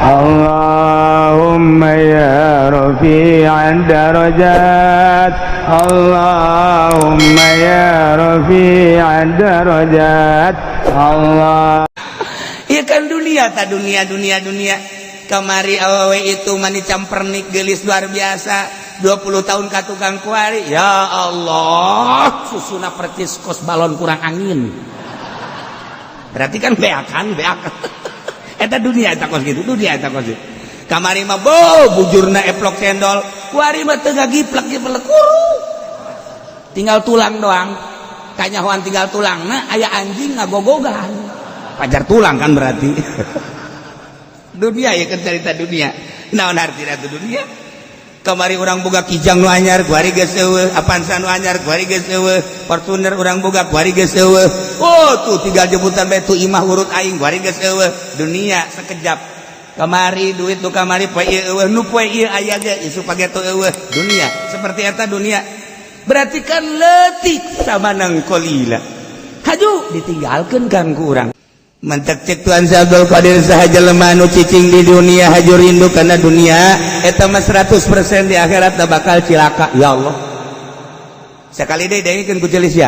Allahumma ya rafi'ad darajat, Allahumma ya rafi'ad darajat, Allah. Iya kan, dunia tak dunia, dunia, dunia. Kamari awewe itu mani campernik, gelis luar biasa, 20 tahun ka tukang. Kuari, ya Allah, susuna percis kos balon kurang angin. Berarti kan beakan, beakan. Eta dunia, eta kos gitu dunia, eta kos gitu. Kamari mah bo bujurna eplok cendol, kuari mah teu ngagiplek giplek, kuru, tinggal tulang doang. Kanyahoan tinggal tulang. Nah, aya anjing ngagogogan, pajar tulang kan. Berarti dunia ya kan, cerita dunia. Naon artina itu dunia? Kamari urang boga Kijang nu anyar, kuari geus eueuh. Avanza nu anyar, kuari geus eueuh. Fortuner urang boga, kuari geus eueuh. Oh, tuh tinggal jemputan bae tuh imah urut aing, kuari geus eueuh. Dunia sekejap. Kamari duit nu kamari, poe ieu eueuh, nu poe ieu aya ge isuk pageto eueuh. Dunia seperti eta dunia. Berarti kan leutik, samanan qalila, haju ditinggalkeun kan ku urang. Mantak cek Tuan Abdul Qadir, saha jelema nu cicing di dunia, haju rindu karena dunia, eta mah 100% di akhirat bakal cilaka. Ya Allah, sekali deui dengekeun ku celis ya.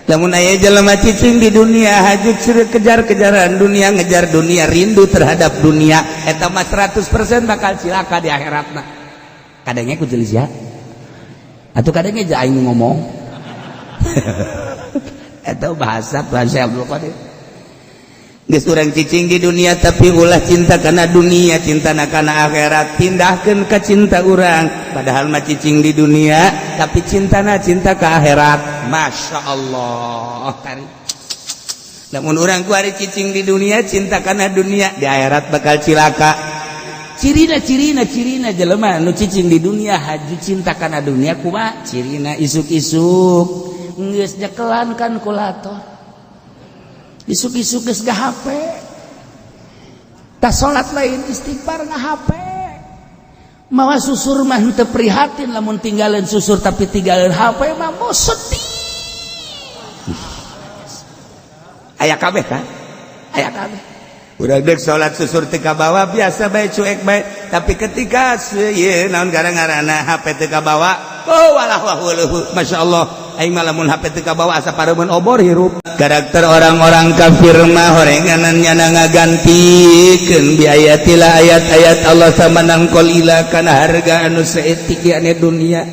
Lamun aya jelema cicing di dunia, haju kejar-kejaran dunia, ngejar dunia, rindu terhadap dunia, eta mah 100% bakal cilaka di akhiratna. Kadangnya ku celis ya, atau kadangnya aja aing ngomong eta bahasa Tuan Abdul Qadir. Geus urang cicing di dunia, tapi ulah cinta karena dunia, cinta kana akhirat. Pindahkeun ke cinta urang, padahal mah cicing di dunia, tapi cintana cinta ke akhirat. Masya Allah. Tarik, lamun urang kuari cicing di dunia, cinta karena dunia, di akhirat bakal cilaka. Cirina, cirina, cirina jelema nu cicing di dunia, haju cinta kana dunia, kumaha cirina? Isuk-isuk geus nyekelan kalkulator, isuk-isuk geus HP, tas salat lain istighfar, nga HP, mawa susur mah teu prihatin lamun tinggalin susur, tapi tinggalin HP mah mau sedih. Aya kabeh kan, aya kabeh. Udah dek salat, susur teu kabawa, biasa bae, cuek bae. Tapi ketika ieu naon gara-garana HP teu kabawa, oh walah wah weuh, masyaallah. Aing mah lamun HP teu kabawa asa pareumeun obor hirup. Karakter orang-orang kafir mah horenganan nyana ngagantikeun biayatillah, ayat-ayat Allah, samanan qalila, kana harga anu saeutik, yakni dunia.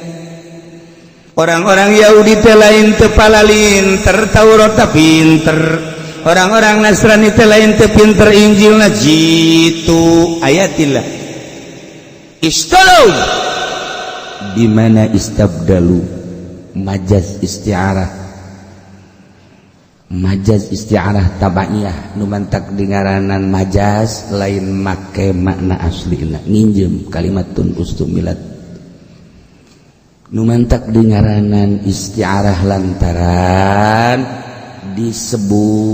Orang-orang Yahudi teh lain teu palalinter Taurat, pinter. Orang-orang Nasrani teh lain teu pinter Injilna. Jitu ayatillah istalau di mana istabdalu, majaz isti'arah, majaz isti'arah tabaiyah. Nu mantak dingaranan majaz lain make makna aslina, nginjem kalimatun ustumilat. Nu mantak dingaranan isti'arah lantaran disebut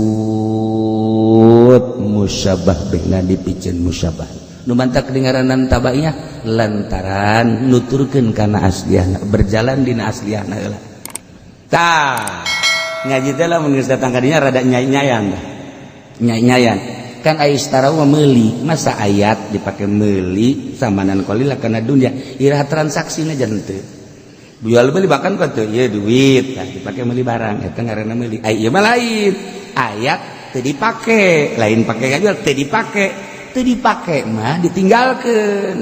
musyabah bihna, dipiceun musyabah. Nu mantak dingaranan tabaiyah lantaran nuturkeun kana asliahna, berjalan dina asliahna heula. Tah, ngaji teh lamun geus datang ka dinya rada nyai-nyayan, nyai-nyayan kan. Aya istarau mah meuli, masa ayat dipake meuli samanan qalila kana dunia? Iraha transaksina? Jangan teu jual beli bahkan kok teu ieu duit, nah, dipake meuli barang, eta ngaranna meuli. Ai ieu mah lain, ayat teu dipake, lain pake ngajual, teu dipake. Teu dipake mah ditinggalkeun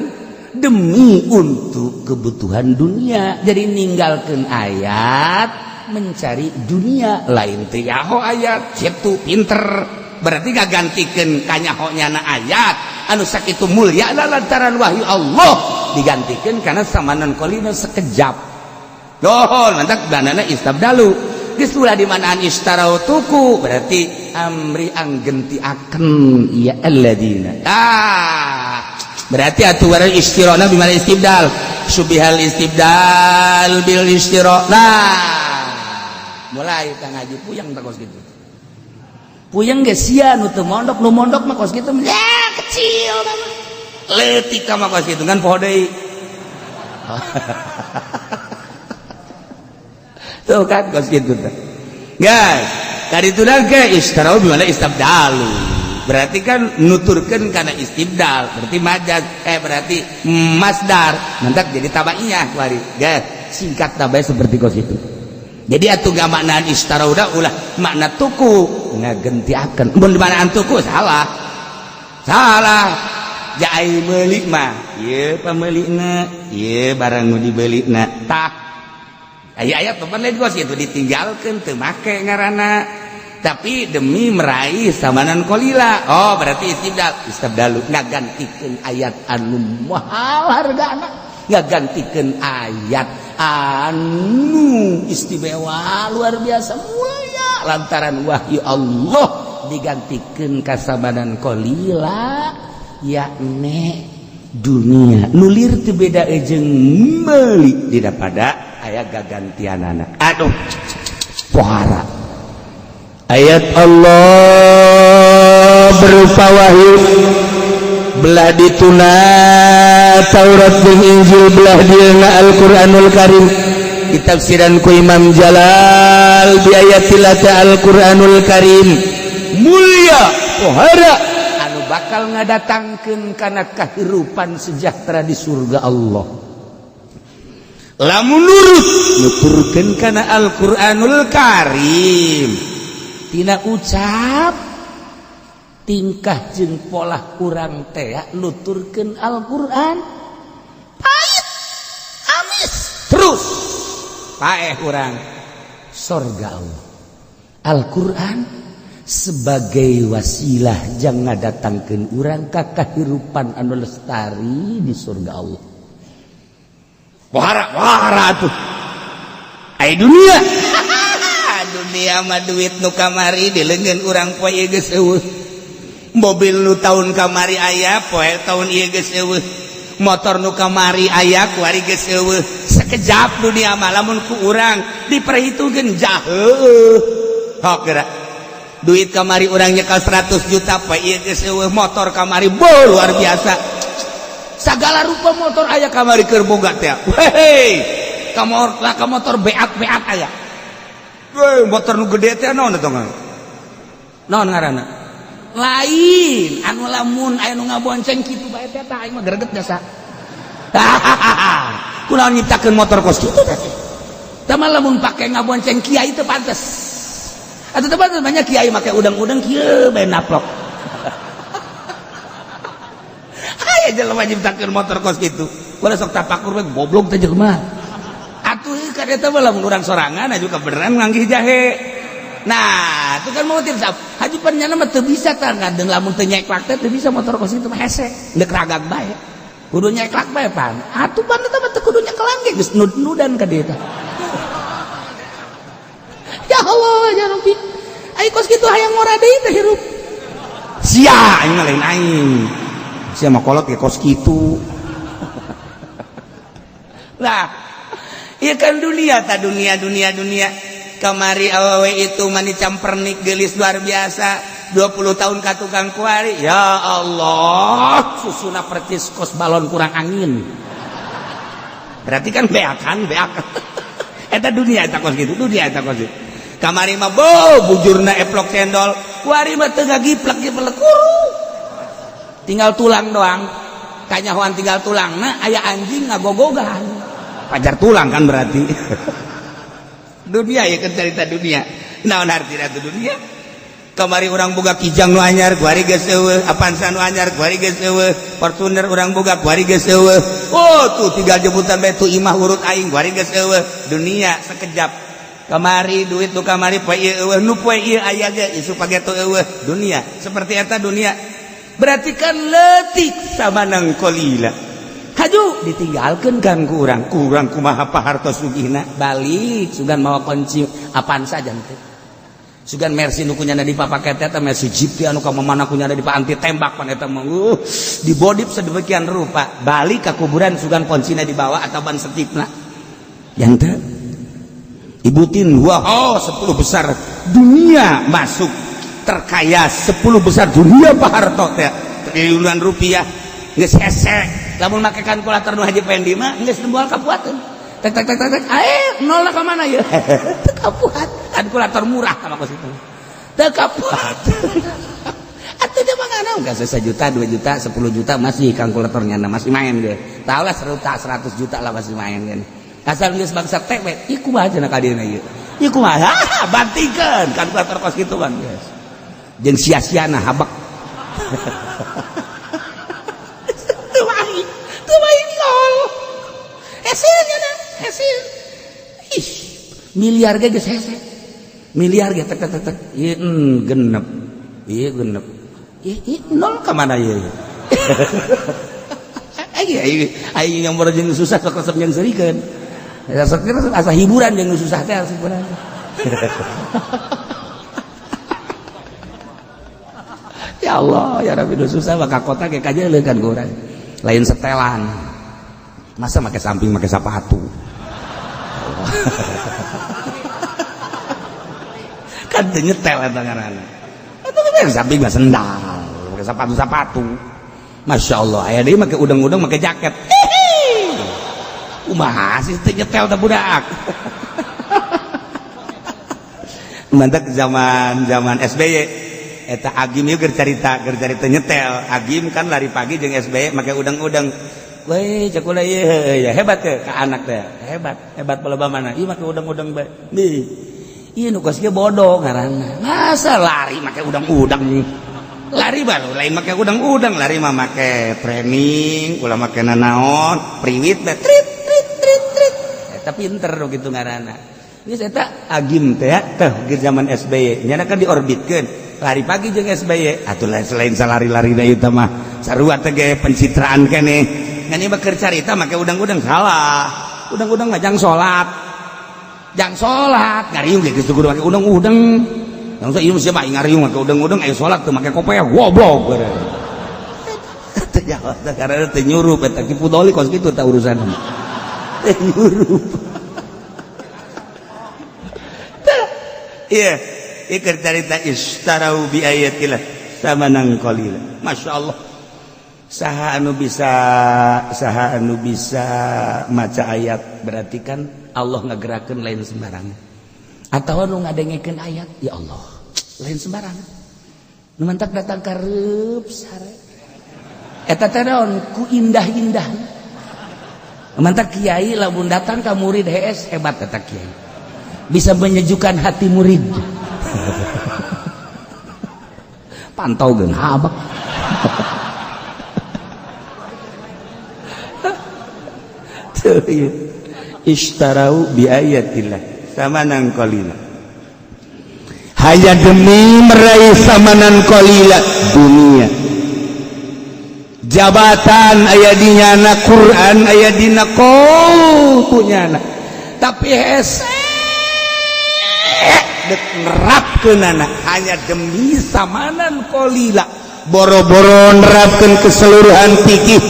demi untuk kebutuhan dunia. Jadi ninggalkeun ayat mencari dunia, lain teu yaho ayat kitu pinter. Berarti gak gantikan kanyaho nyana ayat anu sakitu mulia lantaran wahyu Allah digantikan karena samanan qalila, sekejap. Dohon mantak danana istabdalu. Geus ulah di manaan istarau tuku, berarti amri anggentiaken ya alladzina. Ah, berarti atuh warna istirona bimana istibdal, syubihal istibdal bil istira. Nah, mulai kang ngaji puyeng tak kos gitu. Puyeng ge sia nu teu mondok, nu mondok mah kos kitu ya kecil mah, leutik mah kos kitu kan, poho deui. Tuh kan kos kitu teh, guys. Tadi itu ke istarau bimana istabdalu. Berarti kan nuturkeun kana istibdal, berarti majaz, berarti masdar. Mantak jadi tabaiyah kuari. Ge, singkat tabai seperti kos itu. Jadi atuh gak maknaan istarau ulah makna tuku ngagentiakeun. Mun maknaan tuku salah. Salah. Jai meuli mah, ieu pameulina, ieu barang nu dibelina. Tah. Aya ayat papan lain kos itu ditinggalkeun teu make ngaranna. Tapi demi meraih samanan qalila. Oh, berarti istibdal, istibdalu ngagantikeun ayat anu mahal hargana, ngagantikeun ayat anu istimewa luar biasa mulia lantaran wahyu Allah digantikeun ka samanan qalila, yakni dunia nulir teu beda jeung meuli daripada aya gagantianana. Aduh, pohara Ayat Allah berupa wahyu belah dituna Taurat jeung Injil, belah dieuna Al-Qur'anul Karim, ditafsiran ku Imam Jalal bi ayatillah Al-Qur'anul Karim mulia pohara anu bakal ngadatangkeun kana kahirupan sejahtera di surga Allah lamun nurut nuturkeun kana Al-Qur'anul Karim. Tina ucap, tingkah jeung pola urang teh nuturkeun Al-Qur'an pahit amis terus paeh urang sorga Allah. Al-Qur'an sebagai wasilah jang ngadatangkeun urang ka kahirupan anu lestari di surga Allah. Pohara pohara tuh ai dunia. Dunia mah duit nu kamari di leungeun urang poe ieu geus eueuh, mobil nu tahun kamari aya poe tahun ieu geus eueuh, motor nu kamari aya kuari geus eueuh. Sekejap dunia mah lamun ku urang diperhitungkeun jauh. Hok geura duit kamari urang nyekel 100 juta, poe ieu geus eueuh. Motor kamari bo luar biasa, segala rupa motor aya kamari keur boga teh. Hei, ka motor beat-beat aya. Weh, motor nu gede teh naon eta naon ngaranna? Lain anu lamun aya nu ngabonceng kitu bae teh, tah aing mah greget jasa. Kunaon nyiptakeun motor kos kitu teh? Tah mah lamun pake ngabonceng kiai teu pantes atuh, teu pantes. Banyak kiai make udang-udang kieu bae naplok. Aya jelema nyiptakeun motor kos kitu. Kula sok tapakur we, goblok teh jelema atuh. Kan eta mah lamun urang sorangan juga beneran nganggih jahe. Nah, itu kan mau sap haji pan nyana mah teu bisa tah ngadeng lamun teu nyeklak teh teu bisa. Motor kos itu mah hese deuk ragag bae, kudu nyeklak bae pan atuh. Pan eta mah teu kudu nyekelan ge geus nud-nudan ka dieu teh. Ya Allah ya Rabbi, ai kos kitu hayang ngora deui teh hirup sia? Aing mah lain aing, sia mah kolot ge kos kitu. Nah, iya kan dunia ta, dunia dunia dunia. Kamari awewe itu mani campernik gelis luar biasa, 20 tahun ka tukang kuari, ya Allah, susuna percis kos balon kurang angin. Berarti kan beakan beak eta dunia eta kos gitu. Dunia eta kos gitu. Kamari mah bo bujurna eplok cendol, kuari mah teu ngagiplek giplek, kuru tinggal tulang doang. Kanyahoan tinggal tulang. Nah, aya anjing ngagogogan pajar tulang kan. Berarti dunia ya kan, cerita dunia. Naon artina itu dunia? Kamari urang boga Kijang nu anyar, kuari geus eueuh. Avanza nu anyar, kuari geus eueuh. Fortuner urang boga, kuari geus eueuh. Oh, tuh tinggal jemputan bae tuh imah urut aing, kuari geus eueuh. Dunia sekejap. Kamari duit nu kamari poe ieu eueuh, nu poe ieu aya ge isuk pageto eueuh. Dunia seperti eta dunia. Berarti kan leutik samanang qalila. Haju ditinggalkan kan ku urang. Kurang kumaha Pak Harto sugihna, balik sugan mawa kunci Avanza janten sugan Mercy nu kunyana dipapaket eta Mercy Jeep teh anu ka mana kunyana di anti tembak pan eta mah, dibodip sedemikian rupa. Balik ke kuburan sugan kuncina dibawa atau ban setipna janten ibutin. Wah, oh, 10 besar dunia masuk, terkaya 10 besar dunia Pak Harto teh, triliunan rupiah. Geus hese lamun make kalkulator nu Haji Pendi mah geus moal kapuateun. Tek tek tek tek tek, nol ka mana ya? Teu kapuat. Kalkulator murah sama kos itu teu kapuat. Atuh. Atuh dia mah nggak 1 juta, 2 juta, 10 juta masih kalkulatornya masih main dia. Tahu lah 100 juta lah masih main kan. Asal geus bangsa teh we, ieu kumaha cenah ka dieuna ieu. Ieu kumaha? Bantingkeun kalkulator kos kitu bang. Jeung sia-siana habak. Teu main, teu main nol. Hese nya, hese. Ih, miliar ge geus hese. Miliar ge tek tek tek. Ieu genep. Ieu genep. Ih, nol ka mana ieu? Aing aing yang jeung susah sok resep jeung seurikeun. Sok asa hiburan jeung susah teh hiburan. Ya Allah, ya Rabbi, susah maka kota kayak kajian kan kurang. Lain setelan. Masa make samping make sepatu. Kan teu nyetel eta ngaranna. Eta mah samping mah sendal, make sepatu-sepatu. Masya Allah, aya deui make udang-udang make jaket. Kumaha sih teu nyetel teh budak. Mantak zaman-zaman SBY eta Agim ieu keur carita nyetel. Agim kan lari pagi jeung SBY make udang-udang. Weh, cek ulah ieu ya hebat teh ka anak teh. Hebat, hebat palebah mana? Ieu make udang-udang bae. Nih. Ieu nu kos kieu bodoh ngaranna. Masa lari make udang-udang? Lari baru lain make udang-udang, lari mah make training, ulah make nanaon, priwit bae trit trit trit trit. Eta pinter nu kitu ngaranna. Geus eta Agim teh teh ge zaman SBY, nyana kan diorbitkeun. Lari pagi jeung SBY, atuh selain salari-larina ieu teh mah sarua teh ge pencitraan keneh. Ngan ieu mah keur carita make udang-udang salah. Udang-udang mah jang salat. Jang salat, ngariung ge geus kudu make udang-udang. Langsung ieu mah ngariung make udang-udang aya salat teu make kopeah goblok. Teu jawab teh karena teu nyurup eta Ki Pudoli kos kitu tah urusan. Teu nyurup. Iya, ieu keur carita istarau bi ayatillah samanan qalila. Masya Allah. Saha anu bisa maca ayat berarti kan Allah ngagerakeun lain sembarangan. Atawa nu ngadengekeun ayat, ya Allah, lain sembarangan. Nu mantak datang ka reup sare. Eta teh naon ku indah-indah. Mantak kiai lamun datang ka murid HS hebat eta kiai. Bisa menyejukkan hati murid. Pantau geun habak. Ishtarau bi ayatillah samanan qalila. Hanya demi meraih samanan qalila dunia. Jabatan aya di nyana, Quran aya dina qautu nyana. Tapi hese dek nerapkeunana hanya demi samanan qalila. Boro-boro nerapkeun keseluruhan fikih.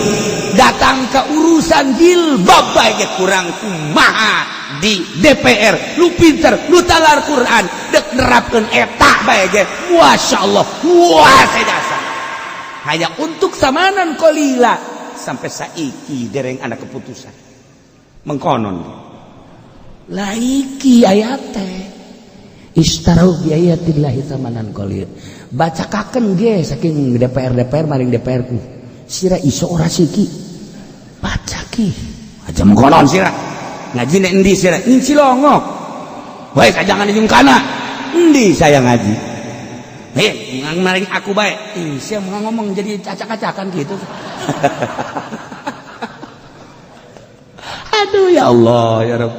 Datang ke urusan jilbab bae kurang kumaha di DPR lu pinter lu talar Quran dek nerapkeun eta bae ge masyaallah wah saya dasar hanya untuk samanan qalila sampai saiki dereng anak keputusan mengkonon laiki ayat teh istarau bi ayatillahi samanan qalila. Bacakakeun ge saking DPR DPR maring DPR ku sira iso ora siki baca ki aja mengkonon sira ngaji nek endi sira ing Cilongok wae kajangan jeung kana endi saya ngaji heh maring aku bae ih sia mau ngomong jadi acak-acakan gitu. Aduh ya Allah ya Rabb,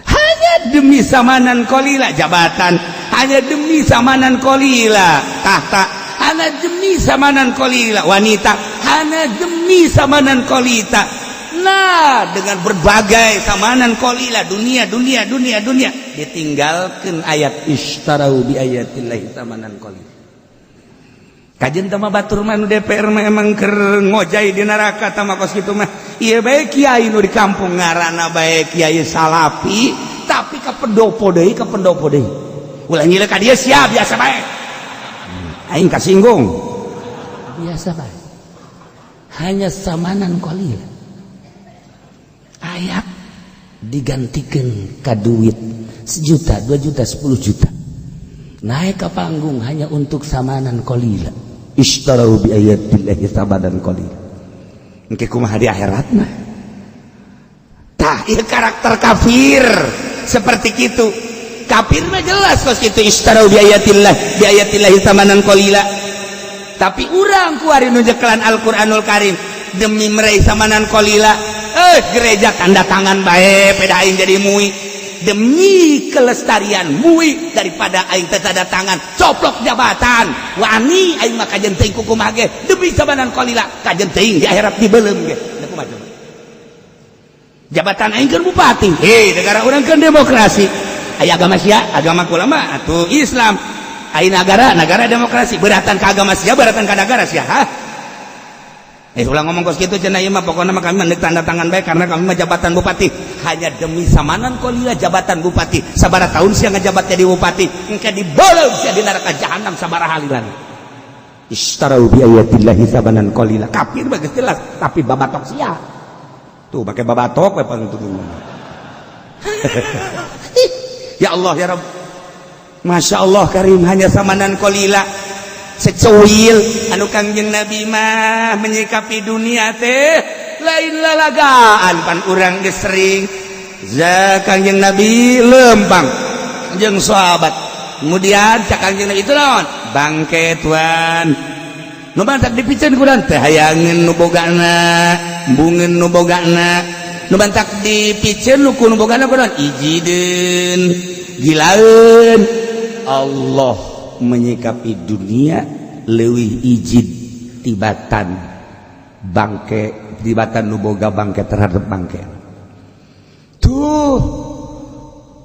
hanya demi samanan qalila jabatan, hanya demi samanan qalila tahta, hanya demi samanan qalila wanita, hanya demi samanan qalita. Nah, dengan berbagai samanan qalila dunia dunia dunia dunia ditinggalkan ayat istarau bi ayatillahi samanan qalila. Kajen tama batur mah nu DPR mah emang keur ngojay di neraka tama kos kitu mah. Ieu bae kiai nu di kampung ngaranna bae kiai salapi tapi ka pendopo deui ka pendopo deui. Ulah nyileuh ka dieu sia biasa bae. Aing kasinggung. Biasa bae. Hanya samanan qalila. Ayat digantikan ka duit 1 juta, 2 juta, 10 juta. Naik ke panggung hanya untuk samanan qalila. Ishtarau bi ayatillahi samanan qalila. Engke kumaha di akhirat mah? Tah, ieu karakter kafir seperti itu. Kafir mah jelas kos kitu, ishtarau bi ayatillah bi ayatillahi samanan qalila. Tapi urang kuari nu nyekelan Al-Qur'anul Karim demi meraih samanan qalila, gereja tanda tangan bae peda aing jadi MUI demi kelestarian MUI, daripada aing teu tanda tangan coplok jabatan, wani aing mah kajen teuing kukumaha ge demi samanan qalila, kajen teuing di akhirat dibeuleum ge. Da kumaha coba? Jabatan aing kan bupati, hei, negara urang kan demokrasi, aya agama sia, agama kula mah atuh Islam. Aya negara, negara demokrasi, beratan ka agama sia, beratan ka negara sia, ha? Eh, ulah ngomong kos kitu cenah, ieu mah pokokna mah kami mah tanda tangan bae karena kami mah jabatan bupati hanya demi samanan qalila. Jabatan bupati sabaraha tahun sia ngajabat jadi bupati? Engke dibeuleum sia di neraka jahanam sabaraha lila. Ishtarau bi ayatillahi samanan qalila. Kafir bagus jelas, tapi babatok sia tuh pakai babatok we paling tuh. Ya Allah ya Rabb, Masya Allah Karim, hanya samanan qalila, secuil. Anu Kangjeng Nabi mah menyikapi dunia teh lain lalagaan. Pan urang geus sering za Kangjeng Nabi lempang jeung sahabat, kemudian cak Kangjeng Nabi, itu naon? Bangke, tuan. Nu mantak dipiceun kurang teh hayangeun nu bogana, embungeun nu bogana. Nu mantak dipiceun nu ku nu bogana kurang ijideun, gilaeun. Allah menyikapi dunia leuwih ijid tibatan bangke, tibatan nu boga bangke terhadap bangke. Tuh,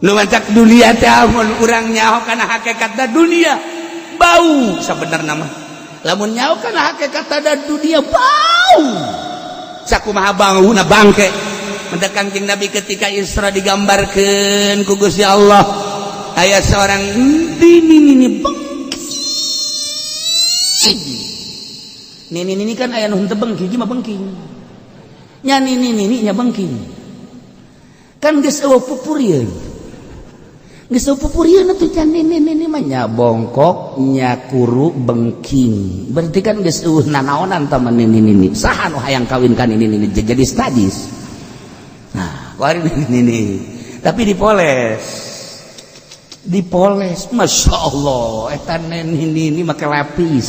nu mancak dunia teh amun urang nyaho kana hakikatna, dunia bau. Sabenerna mah lamun nyaho kana hakikatna, dunia bau. Sakumaha bauna bangke? Mendak Kangjeng Nabi ketika Isra digambarkeun ku Gusti Allah, aya seorang nini nini bengking. Nini nini kan aya nu henteu bengking, mah bengking nya. Nini nini nya bengking kan geus eueuh pupurieun, geus eueuh pupurieun atuh can. Nini nini mah nya bongkok, nya kuru, bengking, berarti kan geus eueuh nanaonan tah mah nini nini. Saha nu hayang kawin kan nini nini? Jadi sadis. Nah, kuari nini nini tapi dipoles, dipoles, masya Allah, eta nini ini make lapis,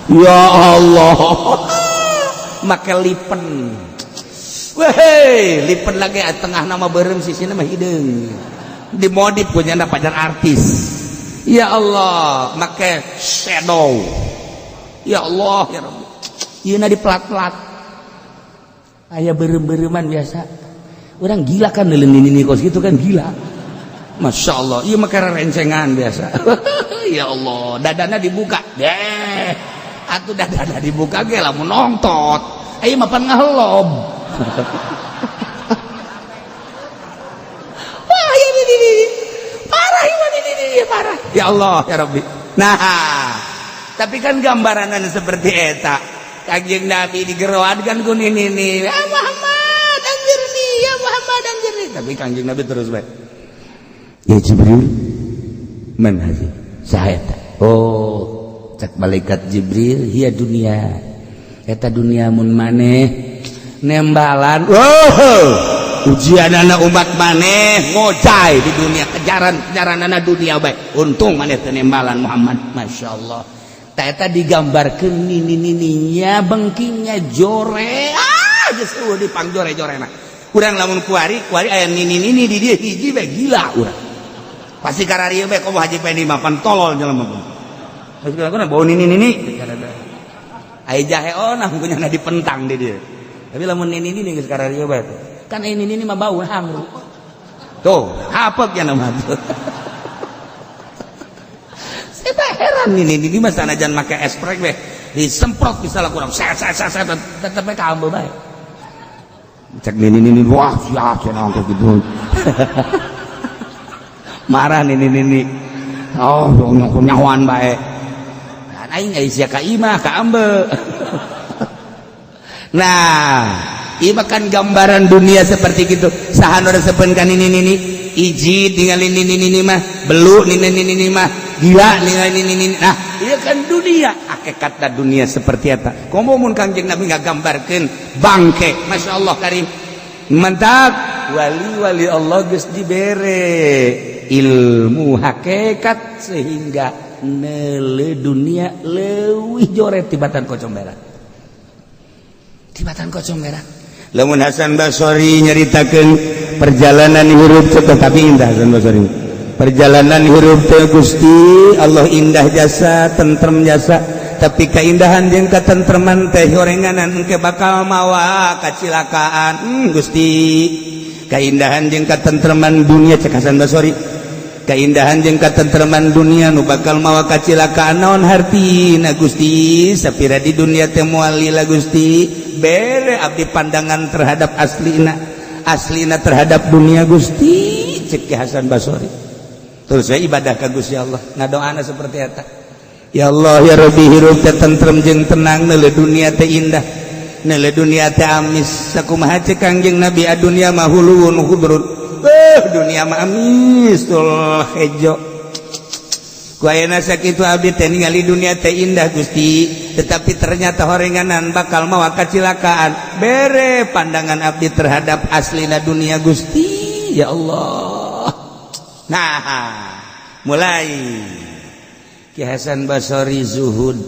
ya Allah, make lipen. Weh, lipen lagi tengah nama beureum, sisina mah hideung, dimodif punya pacar artis. Ya Allah, make shadow. Ya Allah ya Rabbi, ieu di plat-plat aya beureum-beureuman. Biasa orang gila kan neuleun nini kos gitu kan, gila. Masya Allah, iya mah rencengan biasa. Ya Allah, dadana dibuka deh atuh, dadana dibuka ge lamun nongtot ayo mah pan ngahelob. Wah, ini parah ini, ini parah. Ya Allah ya Rabbi. Nah, tapi kan gambaran seperti eta, Kanjeng Nabi digeroan kan ku nini nih, ya Muhammad anjirni, ya Muhammad anjirni. Tapi Kanjeng Nabi terus baik, ya Jibril, man hazi? Saha eta? Oh, cek malaikat Jibril, hiya dunia, eta dunia. Mun maneh nembalan, oh, ujian anak umat maneh ngocai di dunia, kejaran kejaran anak dunia baik, untung maneh teu nembalan, Muhammad. Masya Allah, ta eta digambarkeun nini nininya bengkingnya jore, ah, geus eueuh dipangjore jorena. Urang lamun kuari kuari aya nini nini di dieu hiji bae, gila urang pasti. Kararieu bae komo Haji Pendi mah pan tolol jelema mah. Geus kira bau nini nini aya jahe onah punya dipentang di dieu. Tapi lamun nini nini geus kararieu bae kan, ini nini mah bau hangru tuh, hapek ya nama tuh. Saya tak heran, nini nini mah sanajan make esprek bae disemprot bisa lah kurang set set set set, tetep bae kaambe bae. Cek nini nini, wah, siap cenah gitu, marah nini nini. Oh, nyahoan bae aing sia ka imah ka ambe. Nah, ieu mah kan gambaran dunia seperti gitu. Saha nu resepeun ka nini nini? Iji ningali nini nini mah belu, nini nini mah gila, ningali nini nini. Nah, iya kan, dunia hakikatna dunia seperti eta. Komo mun Kangjeng Nabi ngagambarkeun bangke. Masya Allah karim, mantap. Wali-wali Allah geus dibere ilmu hakikat sehingga neuleu dunia leuwih joret tibatan kocong berak, tibatan kocong berak. Lamun Hasan Basori nyaritakeun perjalanan hirup, tetapi indah Hasan Basori perjalanan hirup teh. Gusti Allah, indah jasa, tentrem jasa, tapi keindahan jeung katentreman teh horenganan engke bakal mawa kacilakaan. Gusti, keindahan jeung katentreman dunia, cek Hasan Basori, keindahan jeung katentreman dunia nu bakal mawa kacilakaan naon hartina? Gusti, sapira di dunia teh moal lila. Gusti, bere abdi pandangan terhadap aslina, aslina terhadap dunia, Gusti, cek Hasan Basori. Terus saya ibadah ka Gusti Allah, ngadoana seperti eta, ya Allah ya Rabbi, hirup teh tentrem jeung tenang, neuleu dunia teh indah, neuleu dunia teh amis. Sakumaha cek Kangjeng Nabi, dunia mah huluwun khudrun. Dunia mah amis tul hejo. Ku ayeuna sakitu abdi teh ningali dunia teh indah, Gusti, tetapi ternyata horenganan bakal mawa kacilakaan. Bere pandangan abdi terhadap aslina dunia, Gusti, ya Allah. Nah, mulai Ki Hasan Basori zuhud,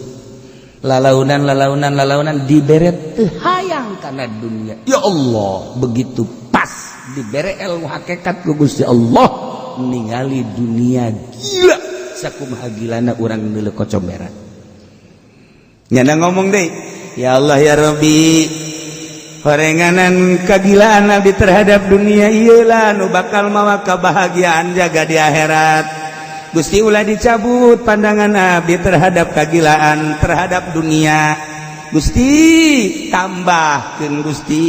lalaunan lalaunan lalaunan, dibere teu hayang kana dunia. Ya Allah, begitu pas dibere ilmu hakikat ku Gusti Allah, ningali dunia gila sakumaha gilana urang neuleu kocomberan. Nyana ngomong deh, ya Allah ya Rabbi, horenganan kagilaan abdi terhadap dunia iyalah nu bakal mawa kebahagiaan jaga di akhirat. Gusti, ulah dicabut pandangan abdi terhadap kagilaan terhadap dunia. Gusti, tambahkeun, Gusti,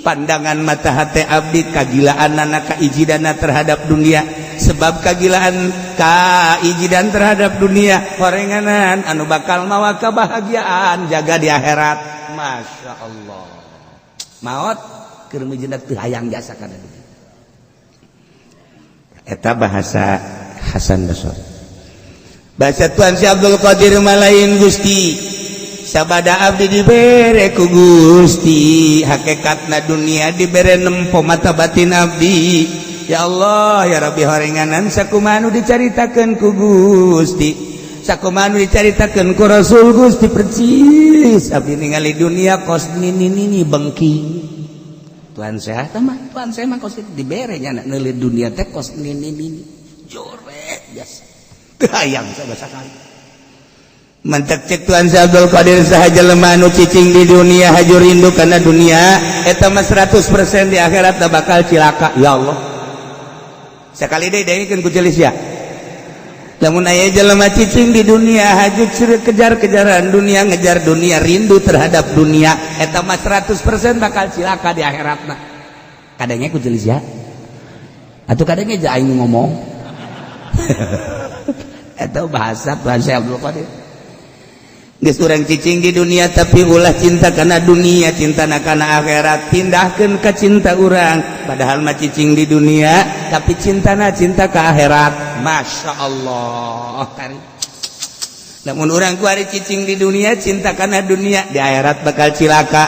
pandangan mata hati abdi, kagilaan anak kaijidana terhadap dunia, sebab kagilaan kaijidan terhadap dunia horenganan anu bakal mawa kebahagiaan jaga di akhirat. Masya Allah, maot keur mijeundak teu hayang jasa kana dunia. Eta bahasa Hasan Basri. Bahasa Tuan Syekh Abdul Qadir malain, Gusti, sabada abdi dibere ku Gusti hakikatna dunia, dibere nempo mata batin abdi, ya Allah ya Rabbi, horenganan sakumaha nu dicaritakeun ku Gusti, sakumaha nu dicaritakeun ku Rasul Gusti, percis abdi ningali dunia kos nini nini bengking. Tuhan sehat mah, Tuhan saya mah kos dibere nya neuleu dunia teh kos nini nini joret biasa, teu hayang sama sakali. Mantak cek Tuhan Syekh Abdul Qadir, saha jelema nu cicing di dunia, haju rindu kana dunia, eta mah 100% di akhirat bakal cilaka. Ya Allah, sekali deui dengekeun ku celis ya. Lamun aya jelema cicing di dunia, haju kejar-kejaran dunia, ngejar dunia, rindu terhadap dunia, eta mah 100% bakal cilaka di akhiratna. Kadangnya ku celis ya atau kadangnya aja aing ngomong, eta bahasa Tuhan Syekh Abdul Qadir. Geus urang cicing di dunia, tapi ulah cinta kana dunia, cinta kana akhirat. Pindahkeun ke cinta urang, padahal mah cicing di dunia, tapi cintana cinta ke akhirat. Masya Allah kari. Namun urang kuari cicing di dunia, cinta kana dunia, di akhirat bakal cilaka.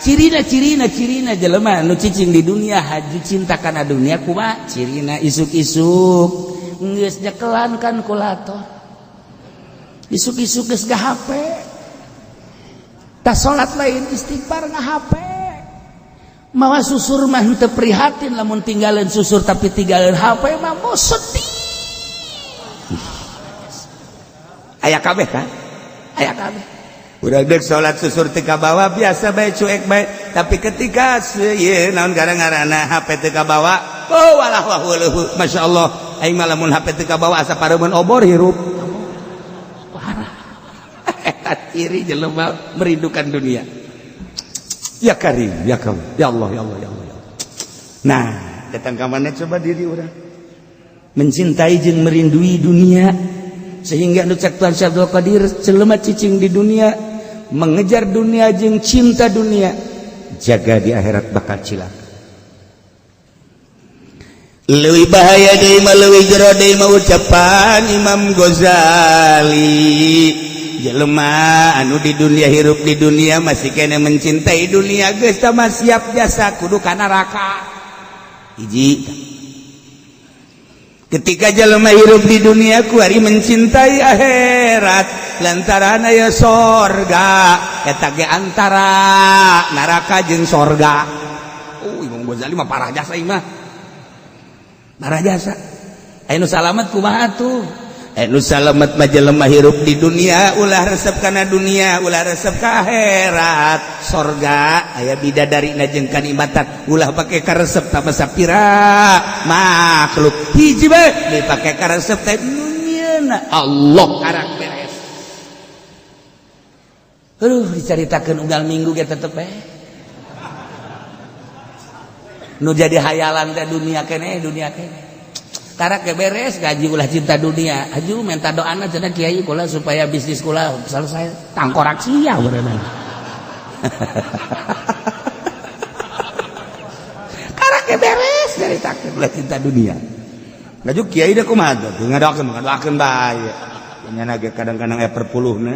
Cirina, cirina, cirina jelema nu cicing di dunia, haju cinta kana dunia kumaha cirina? Isuk-isuk geus nyekelan kalkulator, isuk-isuk geus HP, tas salat lain istighfar, nga HP, mawa susur mah henteu prihatin lamun tinggalin susur, tapi tinggalin HP mah mau sedih. Aya kabeh kan, aya kabeh. Udah dek salat susur teu kabawa, biasa bae, cuek bae, tapi ketika ieu naon gara-garana HP teu kabawa, oh walah wah. Masya Allah, aing mah lamun HP teu kabawa asa pareumeun obor hirup. Parah eta ciri jelema merindukan dunia. Ya Karim, ya Karim, ya Allah, ya Allah, ya Allah, ya Allah. Nah, datang ka mana coba diri urang mencintai jeung merindui dunia, sehingga nu cek Tuhan Syekh Abdul Qadir, jelema cicing di dunia, mengejar dunia jeung cinta dunia, jaga di akhirat bakal cilaka. Leuwih bahaya deui mah, leuwih jero deui mah, ucapan Imam Ghazali, jelema anu di dunia, hirup di dunia, masih kene mencintai dunia, geus mah siap jasa kudu ka neraka. Hiji, ketika jelema hirup di dunia kuari mencintai akhirat lantaran aya sorga, eta ge antara neraka jeung sorga. Oh, Imam Ghazali mah parah jasa mah, parah jasa. Anu salamet kumaha tuh? Anu salamet mah jelema hirup di dunia ulah resep kana dunia, ulah resep ka akhirat. Sorga aya bidadari na jeung kanikmatan, ulah pake karesep tama sapira makhluk. Hiji bae dipake karesep teh nu nyieuna Allah, karak beres. Aduh, dicaritakeun unggal minggu ge tetep bae nu jadi hayalan teh dunia kene, dunia kene. Karak ge beres gaji, ulah cinta dunia. Aju minta doana cenah, "Kiai, kula supaya bisnis kula selesai." Tangkorak sia berenang. Karak ge beres caritakeun ulah cinta dunia. Ngaju kiai deh kumaha tuh? Ngadoakeun, ngadoakeun bae. Nya ge kadang-kadang aya perpuluhna.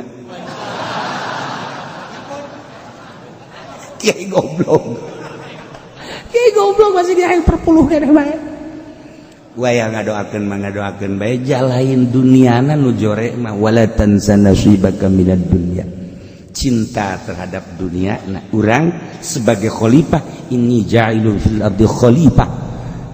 Kiai goblok. Kiai goblok masih di aya perpuluh keneh bae. Waya ngadoakeun mah ngadoakeun bae, jalain duniana nu jore mah wala tansa nasibaka minad dunya. Cinta terhadap dunia. Nah, urang sebagai khalifah, inni ja'ilun fil ardi khalifah,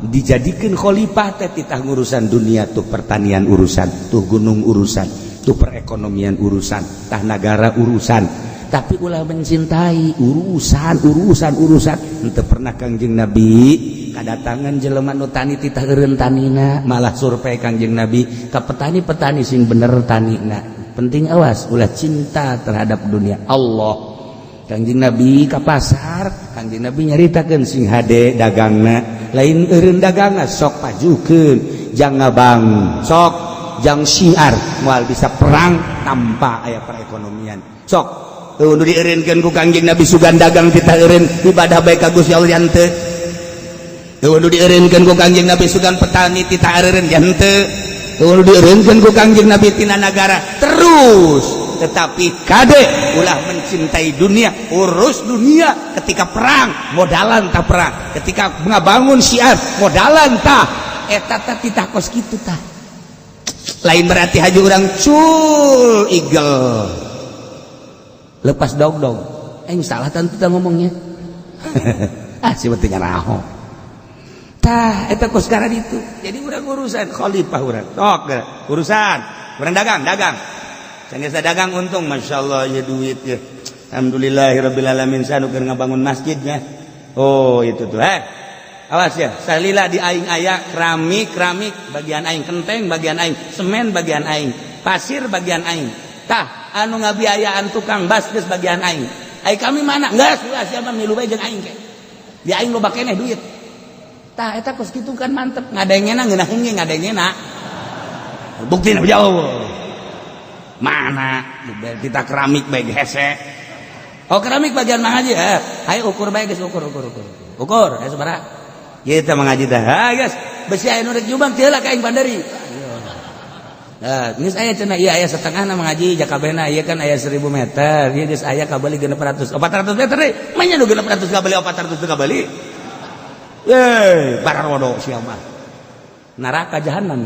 dijadikan khalifah teh titah ngurusan dunia tuh, pertanian urusan tuh, gunung urusan tuh, perekonomian urusan tah, nagara urusan, tapi ulah mencintai urusan urusan urusan. Henteu pernah Kangjeng Nabi kadatangan jelema nu tani titah eureun tanina, malah survei Kangjeng Nabi ka petani-petani sing bener tanina. Penting, awas, ulah cinta terhadap dunia. Allah, Kangjeng Nabi ka pasar, Kangjeng Nabi nyaritakeun sing hade dagangna, lain eureun dagangna, sok pajukeun jang ngabang, sok jang syiar, moal bisa perang tanpa aya perekonomian. Sok nu dieureunkeun ku Kangjeng Nabi sugan dagang kita eureun ibadah bae ka Gusti Allah henteu. Nu dieureunkeun ku Kangjeng Nabi sugan petani tita eureun henteu. Nu dieureunkeun ku Kangjeng Nabi tina nagara terus, tetapi kade ulah mencintai dunia. Urus dunia, ketika perang modalan tak perang, ketika ngabangun syiar modalan tah, eta tah titah kos kitu tah. Lain berarti haji urang cul igel lepas dog dog, eh salah tentu kita ngomongnya. Ah, si penting raho tah eta kos sekarang itu. Jadi urang urusan khalifah, urang tok urusan urang dagang, dagang sanggeus dagang untung, masya Allah ya, duit ya, alhamdulillahirabbil alamin, sanu keur ngabangun masjidnya. Oh, itu tuh, eh awas ya, salila di aing aya keramik, keramik bagian aing, kenteng bagian aing, semen bagian aing, pasir bagian aing, tah anu ngabiayaan tukang bas geus bagian aing. Ai kami mana geus ulah, siapa milu bae jeung aing ke di aing loba keneh duit tah. Eta kos kitu kan mantep ngadengena, ngeunaheun ge ngadengena, buktina jauh mana kita keramik bae hese. Oh, keramik bagian Mang Haji, eh ayo ukur bae geus, ukur ukur ukur ukur, ayo sabaraha kita Mang Haji tah. Ha geus, besi aya nu rek nyumbang teu lah ka aing bandari. Nah, geus aya cenah, ieu aya setengah na Mang Haji, jakabehna ieu kan aya 1000 meter, ieu geus aya kabeli 600, 400 meter deui. Manya nu 600 kabeli, 400 teu kabeli. Eh, bararodo sia mah. Neraka jahanam.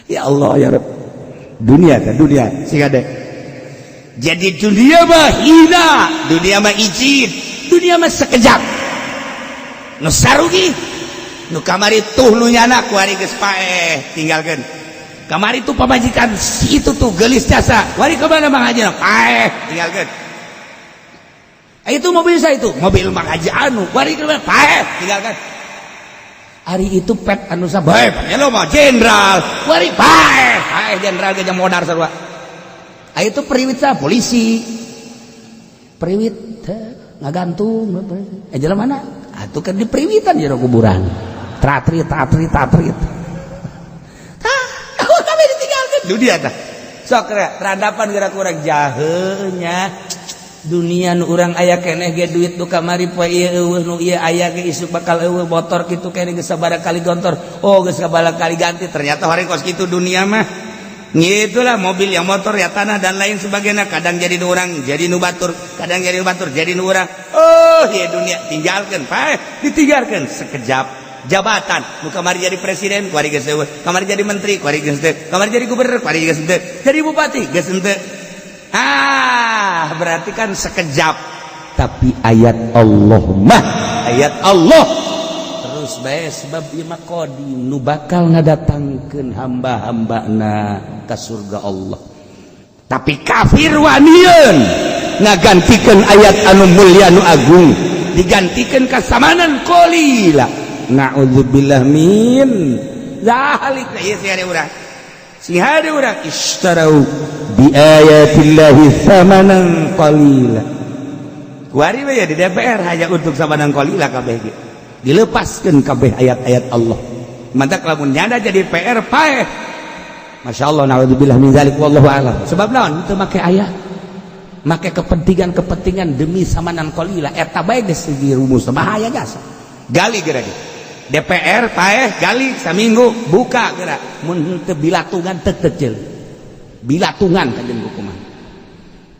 Ya Allah ya Rabb. Dunia kan dunia sing ade. Jadi dunia mah hina, dunia mah izin, dunia mah sekejap. Nu sarugi nu kamari tuh, nu nyana kuari geus paeh, tinggalkeun. Kamari tuh pamajikan si itu tuh gelis jasa, wari kemana Mang Haji? Paeh, tinggalkeun. Eh, itu mobil saya, itu mobil Mang Haji anu, wari kemana? Paeh, tinggalkan. Ari itu pet anu sabae lo mah jenderal, wari paeh, paeh jenderal ge modar sarua. Ah, itu periwit sa polisi periwit ngagantung, eh jalan mana atuh kan di periwitan jero kuburan, tratrit tatrit tatrit tah kami ditinggalkan dunia tah. Sok radapan gerak kurang jahenya. Dunia nu urang aya keneh ge, duit nu kamari poe ieu euweuh, nu ieu aya ge isuk bakal euweuh. Motor kitu keneh, geus sabaraha kali gontor, oh, geus sabaraha kali ganti. Ternyata hari kos kitu dunia mah. Itulah mobil, yang motor ya, tanah dan lain sebagainya. Kadang jadi nu urang, jadi nu batur, kadang jadi nu batur, jadi nu urang. Oh ya, dunia tinggalkan, Pak, ditinggalkan sekejap. Jabatan nu kamari jadi presiden, kuari geus euweuh. Kamari jadi menteri, kuari geus teu. Kamari jadi gubernur, kuari geus teu. Jadi bupati geus henteu. Ah, berarti kan sekejap. Tapi ayat Allah mah ayat Allah terus bae, sebab ieu mah qadim, nu bakal ngadatangkeun hamba-hambana ka surga Allah. Tapi kafir wanian ngagantikeun ayat anu mulia, anu agung, digantikeun ka samanan qalila. Na'udzubillah min zalik. Nah, ieu sing hade urang, sing hade urang. Ishtarau bi ayatillahi thamanan qalila. Kuari we ya di DPR hanya untuk samanan qalila kabeh ge dilepaskan kabeh ayat-ayat Allah. Mantak lamun nyada jadi PR paeh. Masya Allah, na'udzubillah min zalik, wallahu a'lam. Sebab naon? Teu make ayat, make kepentingan-kepentingan demi samanan qalila. Eta bae geus rumus bahaya jasa. Gali geura DPR paeh, gali saminggu, buka geura. Mun teu bilatungan, teu kecil bilatungan kanjeng hukuman.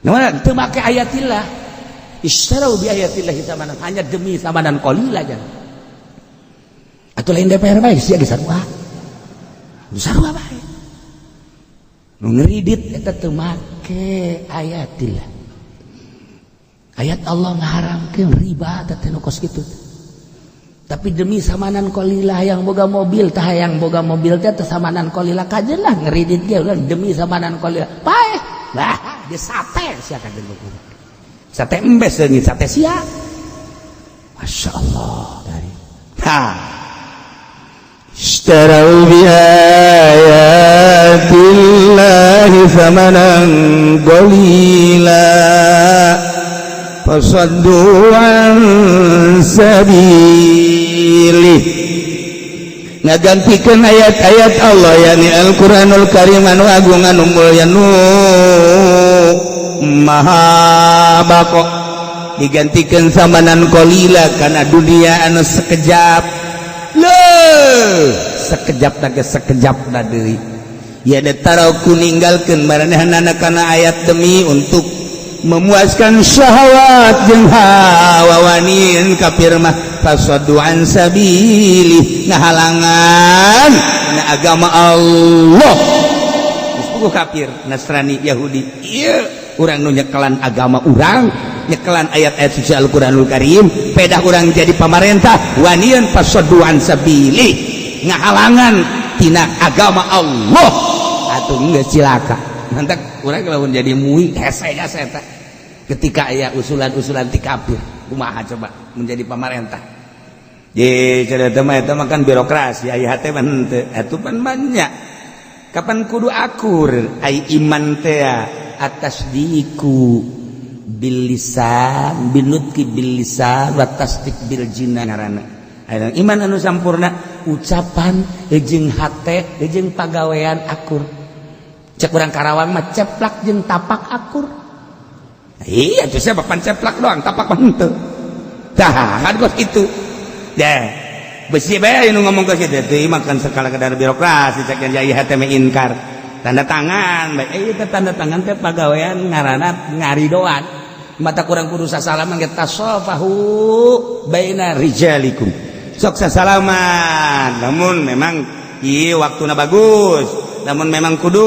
Nah, teu make ayatillah. Istarau bi ayatillah samanan, hanya demi samanan qalila jangan. Atau lain DPR bae sia geus sarua. Sarua bae. Nu ngeridit eta teu make ayatillah. Ayat Allah ngaharamkeun riba teh nu kos kitu. Tapi demi samanan qalila, yang boga mobil tah, yang boga mobil teh teh samanan qalila kajen lah, ngeridit ge demi samanan qalila paeh. Bah, di sate sia kajen buku. Sate embes leungit sate sia. Masya Allah dari. Ha. اشتروا بآيات الله ثمنا قليلا فصدوا عن سبيله. Ngagantikan ayat-ayat Allah, yakni Al-Qur'anul Karim anu agung, anu mulya, nu maha bako, digantikan samanan qalila karena dunia anu sekejap. Loh, sekejap lagi, sekejap deui ya. Taraku ninggalkeun maranehna kana ayat demi untuk memuaskan syahwat jeung hawa. Wanian kafir mah fasaddu an sabili, ngahalangan na agama Allah. Geus kafir Nasrani Yahudi ieu, urang nu nyekelan agama urang, nyekelan ayat-ayat suci Al-Qur'anul Karim, pedah urang jadi pamarentah, wanian fasaddu an sabili, ngahalangan tina agama Allah. Atuh geus cilaka. Mantak urang lamun jadi MUI hese jasa eta ketika aya usulan-usulan ti kafir. Kumaha coba menjadi pamarentah? Ye, cenah mah eta mah kan birokrasi, aya hate mah henteu. Atuh pan banyak. Kapan kudu akur ai iman teh? At-tasdiku bil lisan, binutqi bil lisan wa tasdik bil jinan ngaranna. Iman anu sampurna ucapan jeung hate jeung pagawean akur. Cek urang Karawang mah, ceplak jeung tapak akur. Iya tuh, siapa pan ceplak doang, tapak mah henteu. Tah kan kos itu deh, besi bae nu ngomong ke situ teh mah kan sekala kadar birokrasi. Cek yang jaya hate mah inkar tanda tangan bae. Ieu teh tanda tangan teh pagawean ngaranna ngaridoan. Mata kurang kudu sasalaman ge, tasofahu baina rijalikum, sok sasalaman. Namun memang ieu waktuna bagus, namun memang kudu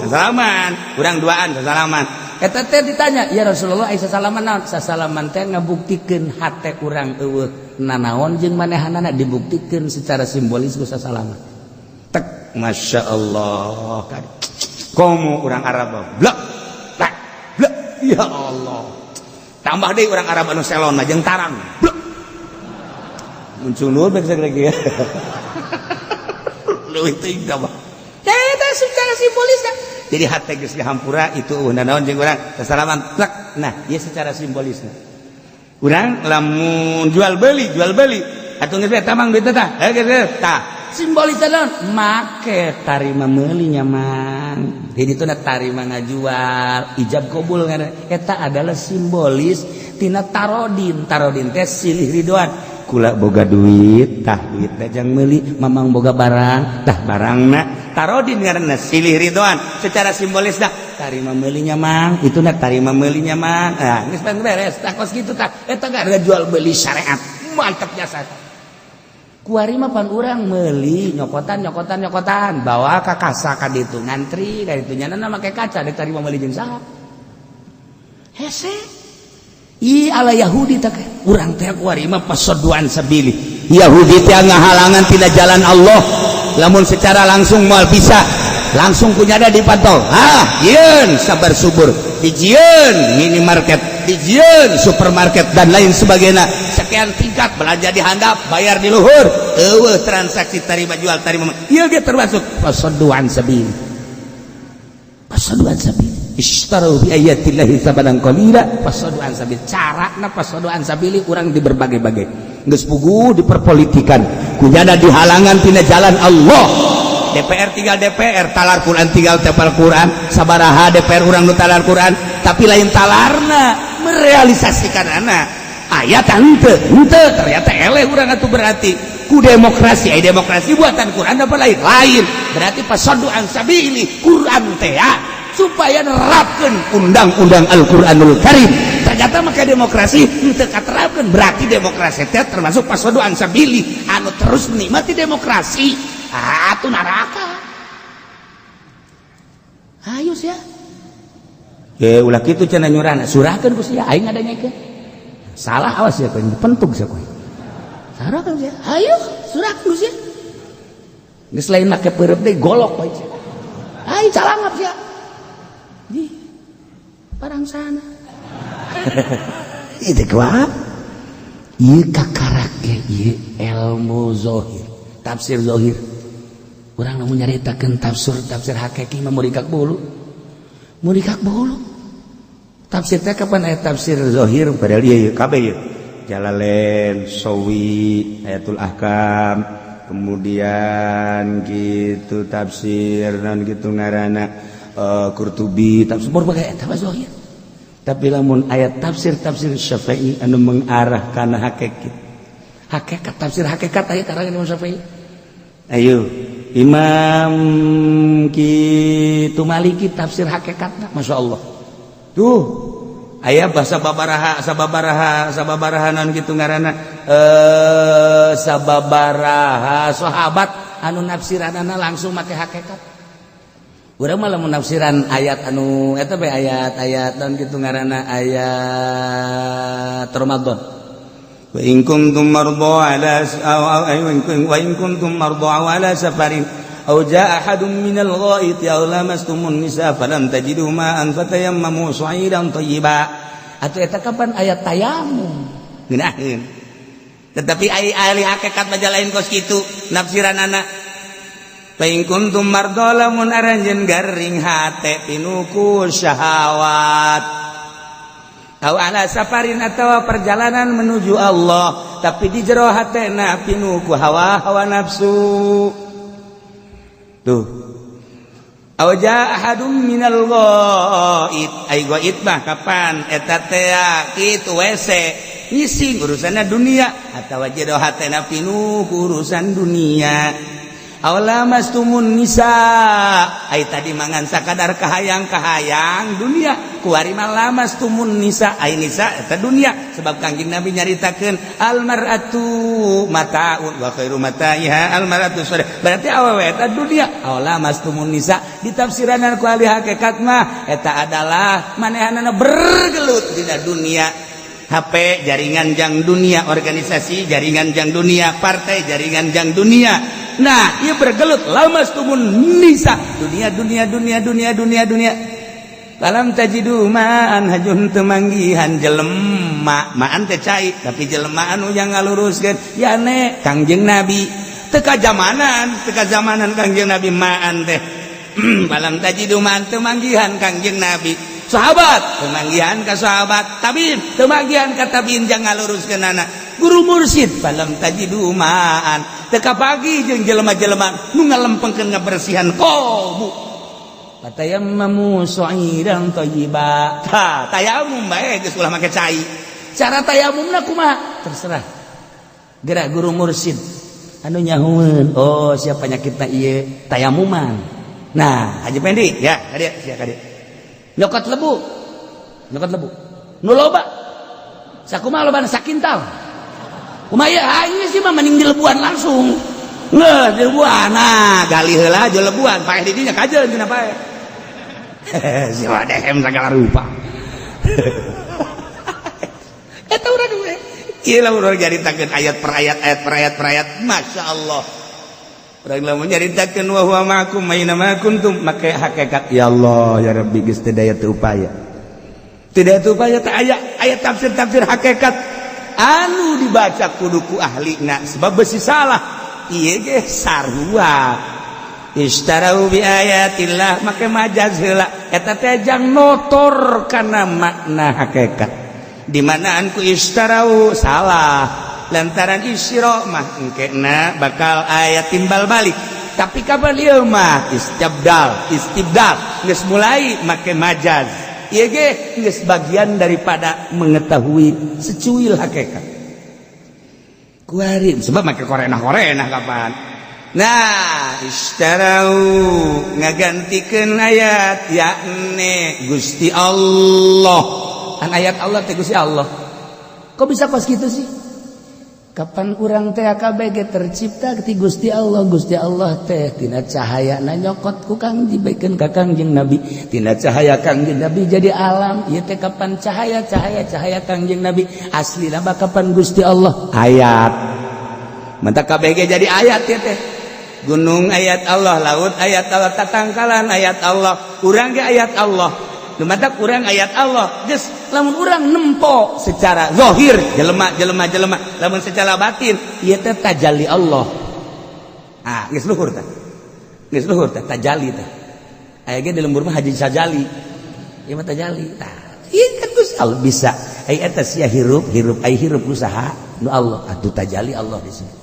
sasalaman, kurang duaan sasalaman. Eta teh ditanya, "Ya Rasulullah, ai sasalaman naon?" Sasalaman teh ngabuktikeun hate urang euweuh nanaon jeung manehanana, dibuktikeun secara simbolis ku sasalaman. Tek, Masya Allah, komo urang Arab blek blek blek. Ya Allah, tambah deh orang Arab anu selon mah jeung tarang blek muncul nur bae lagi ya. Leuwih teuing tambah eta secara simbolis. Jadi hate geus dihampura itu naon jeung urang sasalaman plek. Nah, ieu secara simbolisna urang lamun jual beli, jual beli atuh geus tamang duit tah, geus tah. Simbolis naon? Make tarima meuli nya, Mang. Jadi itu tarima ngajual, ijab kabul ngaranna. Eta adalah simbolis tina tarodin. Tarodin teh silih ridhoan. Kula boga duit, tah duit jang meuli, Mamang boga barang, tah barangna. Tarodin ngaranna, silih ridhoan. Secara simbolis dah tarima meulinya, Mang. Itu na tarima meulinya, Mang. Nah, geus beres tah, kos kitu tah. Eta ada jual beli syariat, mantap jasa. Kuari mah pan urang meuli nyokotan, nyokotan, nyokotan, bawa ka kasa ka ditu, ngantri ka ditu, nyana make kaca dek tarima meuli jeung saha? Hese. Ih, ala Yahudi tak urang teh kuari mah فصدوا عن سبيل. Yahudi teh ngahalangan tidak jalan Allah. Lamun secara langsung moal bisa, langsung kunyada dipantau. Ah, yeun sabar subur, dijieun minimarket, dijieun supermarket, dan lain sebagainya. Sekian tingkat, belanja di handap, bayar di luhur, eueuh transaksi tarima jual, tarima. Ieu ge termasuk فصدوا عن سبيل. فصدوا عن سبيل. اشتروا بآيات الله ثمنا قليلا فصدوا عن سبيل. Carana فصدوا عن سبيل urang di berbagai-bagai. Geus puguh diperpolitikan, kunyada dihalangan tina jalan Allah. DPR tinggal DPR, talar Quran tinggal tepal Quran. Sabaraha DPR urang nu talar Quran, tapi lain talarna merealisasikan anak ayat henteu henteu. Ternyata eleh urang atuh. Berarti ku demokrasi, ay demokrasi buatan Quran apa lain? Lain. Berarti فصدوا عن سبيل Quran teh supaya nerapkeun undang-undang Al-Qur'anul Karim. Ternyata maka demokrasi henteu katerapkeun. Berarti demokrasi teh termasuk فصدوا عن سبيل. Anu terus menikmati demokrasi atuh neraka. Ayo sia. Eh, ulah kitu cenah nyurana. Surahkeun ku sia, aing ngadangekeun. Salah, awas ya kowe, pentuk sia kowe. Surahkeun sia. Ayo, surahkeun ku sia. Geus lain make peureub deui, golok bae sia. Ayo calangap sia. Di parang sana. Itu kuat. Ieu kakarak ge ieu ilmu zahir, tafsir zahir. Urang lamun nyaritakeun tafsir tafsir hakiki mah murikak bulu. Murikak bulu. Tafsir teh kapan aya tafsir zahir? Padahal ieu kabeh ieu. Jalalain, Sawi, Ayatul Ahkam, kemudian gitu tafsir non gitu ngaranna Qurtubi, tafsir berbagai eta mah zahir. Tapi lamun ayat tafsir tafsir Syafi'i anu mengarah kana hakikat. Hakikat, tafsir hakikat aya karangan Imam Syafi'i. Ayo Imam kitu Maliki tafsir hakikatna, Masya Allah. Tuh aya bahasa babaraha, sababaraha sababaraha non gitu ngaranna sababaraha sahabat anu nafsiranana langsung make hakikat. Urang mah lamun nafsiran ayat anu eta bae, ayat-ayat non gitu ngaranna, ayat Ramadan. وإن كنتم مرضى على وإن كنتم مرضى على سفر أو جاء أحد من الغائط أو لامستم النساء فلم تجدوا ماء فتيمموا صعيدا طيبا. Atau eta kapan ayat tayamum. Ngeunaheun, tetapi ai ahli hakikat mah lain kos kitu nafsiranana. فإن كنتم مرضى, lamun aranjeun garing hate pinuku syahwat, أو على سفر atau perjalanan menuju Allah, tapi di jero hatena pinuku hawa hawa nafsu tuh, أو جاء أحد من الغائط, ai ghaid mah kapan eta teh kitu WC ngising, urusanna dunia, atawa jero hatena pinuku urusan dunia, أو لامستم النساء, ai tadi mangan sakadar kahayang-kahayang dunia, kuari mah لامستم النساء, ai nisa eta dunia, sebab Kangjeng Nabi nyaritakeun المرأة متاع وخير متاعها المرأة الصالحة. Berarti awewe eta dunia. أو لامستم النساء ditafsiranan ku ahli hakikat mah eta adalah manehanana bergelut dina dunia. HP jaringan jang dunia, organisasi jaringan jang dunia, partai jaringan jang dunia. Nah, ia bergelut لامستم النساء, dunia, dunia, dunia, dunia, dunia, dunia. فلم تجدوا ماء, hajun teu manggihan jelema, ماء teh cai, tapi jelema anu yang ngaluruskeun yane Kangjeng Nabi teu kajamanan, teu kajamanan Kangjeng Nabi ماء teh. فلم تجدوا ماء, teu manggihan Kangjeng Nabi, sahabat teu manggihan ka sahabat, tabiin teu manggihan ka tabiin jang ngaluruskeun anak. Guru mursid falam tajidu ma'an, teu kapagi jeung jelema-jelema nu ngalempengkeun ngabersihan kolbu. Fatayammamu sha'idan thayyiba. Tah, tayamum bae geus, ulah make cai. Cara tayamumna kumaha terserah. Gerak guru mursid anu nyahueun, oh, siapa penyakitna ieu, tayamuman. Nah, Haji Pendi ya, kadieu sia, kadieu nyokot lebu, nyokot lebu nu loba. Sakumaha lobana? Sakintal kumaha ieu? Aing sih mah mending dilebuan langsung. Nggak, dilebuan. Nah, gali heula aja lebuan, paeh di dinya kajeun cenah paeh. Si dehem segala rupa. Eta urang we. Ieu lah urang nyaritakeun ayat per ayat, ayat per ayat per ayat. Masya Allah. Urang lamun nyaritakeun wa huwa ma'akum aina ma kuntum make hakikat. Ya Allah, ya Rabbi, geus teu daya teu upaya. Tidak teu upaya teh aya ayat tafsir-tafsir hakikat anu dibaca kudu ku ahlina sebab besi salah. Ieu ge sarua. Ishtarau bi ayatillah make majaz heula, eta teh jang notor kana makna hakikat. Di manaan ku ishtarau salah, lantaran isyra mah engkena bakal aya timbal balik, tapi kapan ieu mah istibdal, istibdal geus mulai make majaz. Ieu ge geus bagian daripada mengetahui secuil hakikat kuari, sebab make korenah-korenah kapan. Nah, ishtarau ngagantikeun ayat yakni Gusti Allah. An ayat Allah teh Gusti Allah. Kok bisa pas gitu sih? Kapan urang teh KBG tercipta ti Gusti Allah. Gusti Allah teh tina cahaya na nyokot ku Kang dibaikeun ka Kangjeng Nabi, tina cahaya Kangjeng Nabi jadi alam ieu teh. Kapan cahaya cahaya cahaya Kangjeng Nabi aslina mah kapan Gusti Allah ayat. Matak KBG jadi ayat ya teh. Gunung ayat Allah, laut ayat Allah, tatangkalan ayat Allah, urang ge ayat Allah. Matak urang ayat Allah. Geus, lamun urang nempo secara zahir jelema jelema jelema, lamun secara batin ieu teh tajalli Allah. Ah, geus luhur teh. Geus luhur teh tajalli teh. Aya ge di lembur mah Haji Sajali. Ieu mah tajalli. Tah, ieu kan Gusti Allah bisa. Ai eta sia hirup, hirup ai hirup usaha nu Allah, atuh tajalli Allah di sini.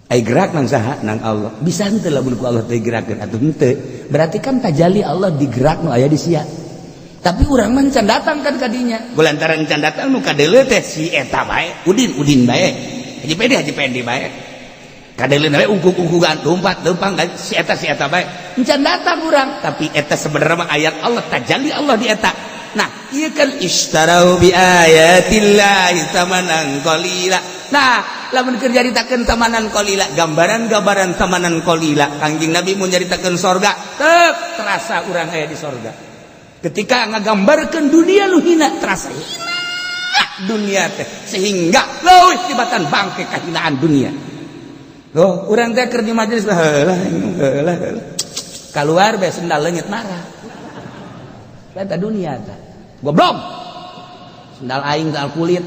Ai gerak nang saha? Nang Allah. Bisa henteu lamun ku Allah teh gerakeun? Atuh henteu. Berarti kan tajalli Allah digerak nu aya di sia. Tapi urang mah can datang kan kadinya. Lantaran can datang, nu kadeuleu teh si eta bae, Udin Udin bae. Haji Pendi Haji Pendi bae. Kadeuleu bae ungkuk-ungkukan, lompat lempang si eta, si eta bae. Can datang urang, tapi eta sebenarnya mah ayat Allah, tajalli Allah di eta. Nah, ieu kan ishtarau bi ayatillahi tsamanan qalila. Nah, lamun keur nyaritakeun tsamanan qalila, gambaran-gambaran tsamanan qalila, Kangjeng Nabi mun nyaritakeun sorga, tek terasa urang aya di sorga. Ketika ngagambarkeun dunia nu hina, terasa hina dunia teh sehingga leuwih tibatan bangke kahinaan dunia. Loh, urang teh keur di majelis heula heula heula. Keluar bae sendal leungit, marah. Eta dunia teh. Goblok. Sendal aing sendal kulit.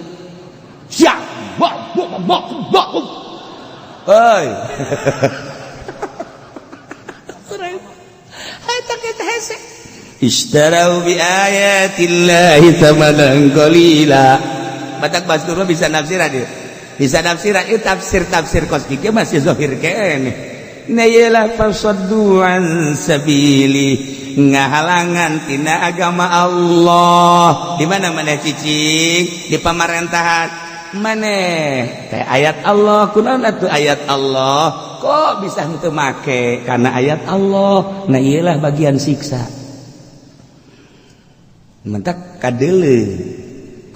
Siap. Bok bok bok bok. Hei. Eta kita hese. Ishtarau bi ayatillahi tsamanan qalila. Batak Bastur bisa nafsiran dia. Bisa nafsiran itu tafsir-tafsir kos kieu masih zahir keneh. Nah, iyalah fasaddu an sabili, ngahalangan tina agama Allah. Di mana mana cicing di pamarentahan maneh teh ayat Allah kunaon atuh? Ayat Allah kok bisa henteu make karena ayat Allah. Nah, iyalah bagian siksa. Matak kadeuleu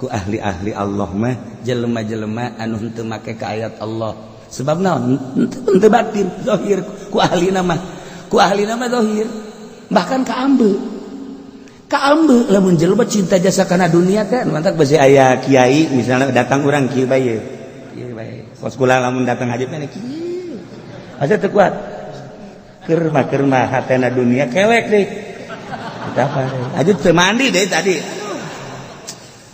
ku ahli-ahli Allah mah jelema-jelema anu henteu make ka ayat Allah. Sebab naon? Henteu batin, zahir ku ahli nama, ku ahli nama zahir. Bahkan kaambe, kaambe lamun jelema cinta jasa kana dunia teh. Matak besi aya kiai misalnya datang, urang kieu bae, kieu bae kos kula. Lamun datang haji mah kieu asa teu kuat, keur mah, keur mah hatena dunia kelek deh. Kita apa aja teu mandi deh tadi,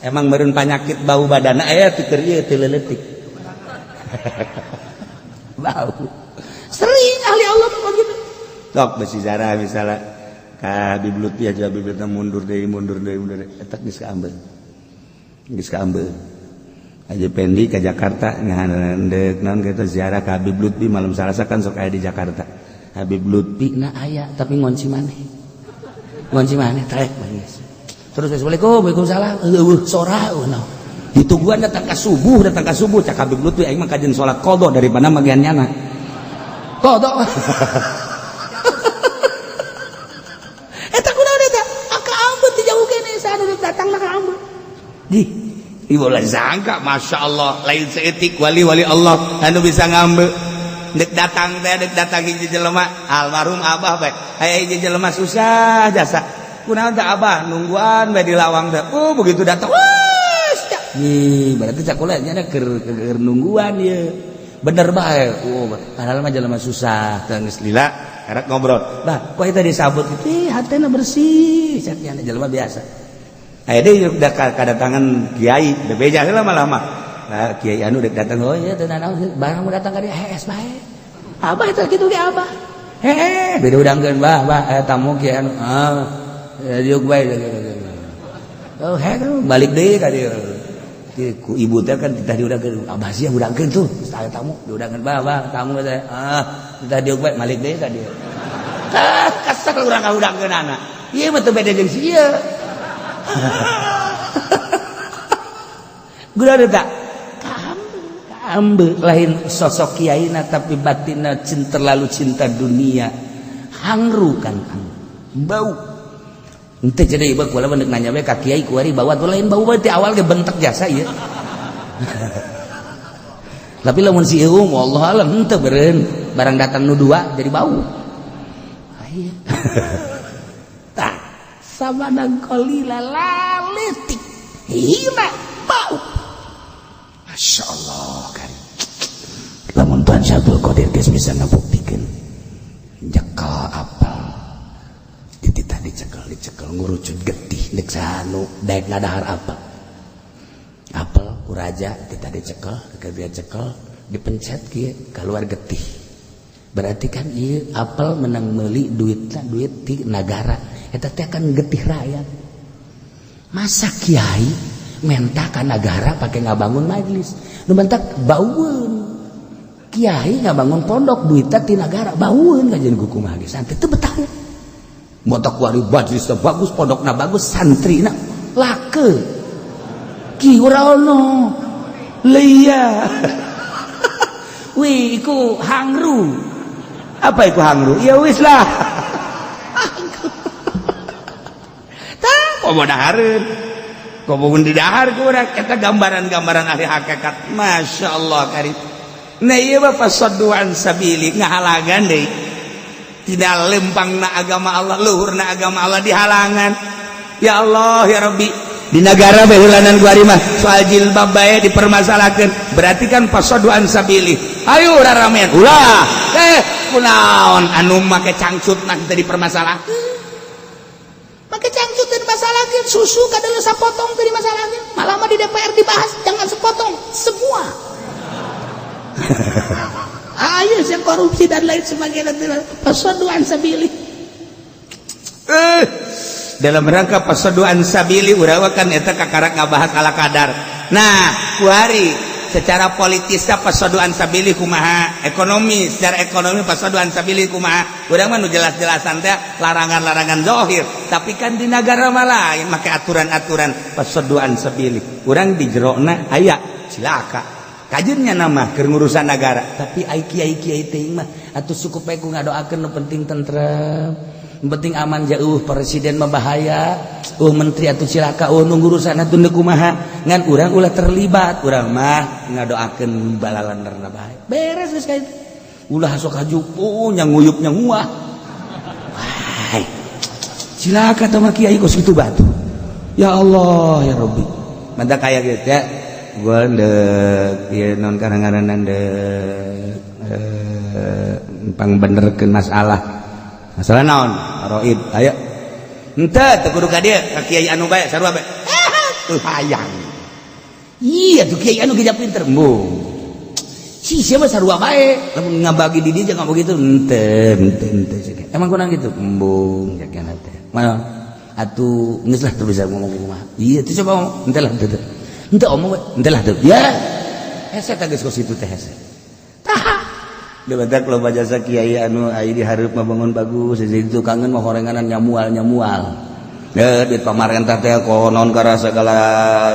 emang meureun panyakit bau badana aya teu keur ieu teu leutik bau. Sering ahli Allah mah gitu. Sok besi zarah misalnya ka Habib Lutfi aja, Habib Lutfi mundur deui, mundur deui, mundur deui, eta geus kaambeun, geus kaambeun. Haji Pendi ke Jakarta ngahandek naon kitu ziarah ka Habib Lutfi malam Salasa kan sok aya di Jakarta. Habib Lutfi na aya tapi ngonci maneh. Ngonci maneh trek geus. Terus assalamualaikum, waalaikumsalam. Eueuh sora eueuh naon. Ditungguan datang ka subuh cak Habib Lutfi aing mah kajen salat qadha daripada magian nyana. Qadha. Eta kunaon eta? Aka ambet di jauh kene saha datang ka ambet. Di ibu lah sangka Masya Allah lain seetik wali-wali Allah anu bisa ngambil dek datang teh dek datang hiji jelema almarhum abah bae aya hiji jelema susah jasa kunaon teh abah nungguan bae di lawang teh oh begitu datang wah nih berarti cak nya keur nungguan ieu bener bae oh padahal mah jelema susah teh geus lila karek ngobrol bah kok eta disabut kitu hatena bersih cak nya jelema biasa. Aya deui udah kedatangan kiai bebeja heula lama-lama. Nah, kiai anu dek datang oh iya teu naon barang mau datang ka dieu hees bae. Abah eta kitu ge abah. Heeh, beda udangkeun bah bah aya tamu kiai anu ah diuk bae. Oh heh balik deui ka dieu. Ku ibu teh kan titah diudangkeun abah sia udangkeun tuh aya tamu diudangkeun bah bah tamu teh ah titah diuk bae balik deui ka dieu. Ah kesel urang ka udangkeun anak. Ieu mah teu beda jeung si ieu. Guna tak kaambe lain sosok kiaina tapi batinna cinta terlalu cinta dunia hangru kan bau ente jadi ieu kula mah nanya we ka kiai kuari bau atuh lain bau teh awal ge bentek jasa ieu. Tapi lamun si ieu wallahu alam henteu beureun barang datang nu dua jadi bau. Aya tah samadang qalila laletik hina bau. Masya Allah kan lamun Tuhan Syabdul Qadir geus bisa ngabuktikeun nyekel apel dititah dicekel dicekel ngurucut getih nek sanu daek ngadahar apel apel ku raja titah dicekel dia cekel dipencet kieu keluar getih berarti kan ieu apel menang meuli duitna duit ti nagara eta teh kan getih rakyat. Masa kiai menta ka nagara pakai ngabangun majelis nu bentak baueun kiai ngabangun pondok duitna ti nagara baueun kajian ku kumaha ge santri teu betah motok kuari majelis bagus pondokna bagus santrina lake ki ora ono leia wih iku hangru apa iku hangru ya wis lah tah komo dahareun komo di dahar ku urang eta gambaran-gambaran ahli hakikat Masya Allah karim. Nah ieu mah fasaddu an sabili ngahalangan deui tidak lempangna agama Allah luhurna agama Allah dihalangan. Ya Allah ya Rabbi di negara baheulanan kuari mah soal jilbab bae dipermasalahkeun berarti kan fasaddu an sabili ayo raramean ulah kunaon anu make cangcut nah teu dipermasalahkeun make cangcut teu dimasalahkeun susu kadang sapotong teu dimasalahkeun malah mah di DPR dibahas jangan sepotong semua. Ayo yang korupsi dan lain sebagainya fasaddu an sabili dalam rangka fasaddu an sabili urang kan eta kakarak ngabahas ala kadar. Nah kuari secara politisnya fasaddu an sabili kumaha ekonomi secara ekonomi fasaddu an sabili kumaha urang mah nu jelas-jelasan teh larangan-larangan zahir tapi kan di nagara mah lain make aturan-aturan fasaddu an sabili urang di jerona aya cilaka kajennya nama keur ngurusan nagara tapi ai kiai-kiai teh mah atuh cukup bae ku ngadoakeun nu penting tentrem nu penting aman jauh presiden mah bahaya menteri atuh cilaka nu ngurusan atuh nu kumaha ngan urang ulah terlibat urang mah ngadoakeun balalanderna bae beres geus ka itu ulah sok hajupu nya nguyup nya nguah wah cilaka teh mah kiai kos kitu batu ya Allah ya Rabbi mantap kaya gitu ya gua ndek ieu non kadang-kadang ndek pangbenerkeun masalah masalah naon roib ayo henteu teu kudu ka dieu ka kiai anu bae sarua bae teu hayang iya tuh kiai anu geus pinter embung si siapa sarua bae lamun ngabagi di dieu jangan begitu henteu henteu henteu emang kurang gitu embung jakeuna teh mana atuh geus lah teu bisa ngomong kumaha iya tuh coba ngomong henteu lah henteu. Henteu omong we, henteu lah teu. Ya. Hese tah geus kos kitu teh hese. Tah. Debadak loba jasa kiai anu aya di hareup mah bangun bagus, di tukangeun mah horenganan nyamual-nyamual. Ya, duit pamarentah teh konon karena segala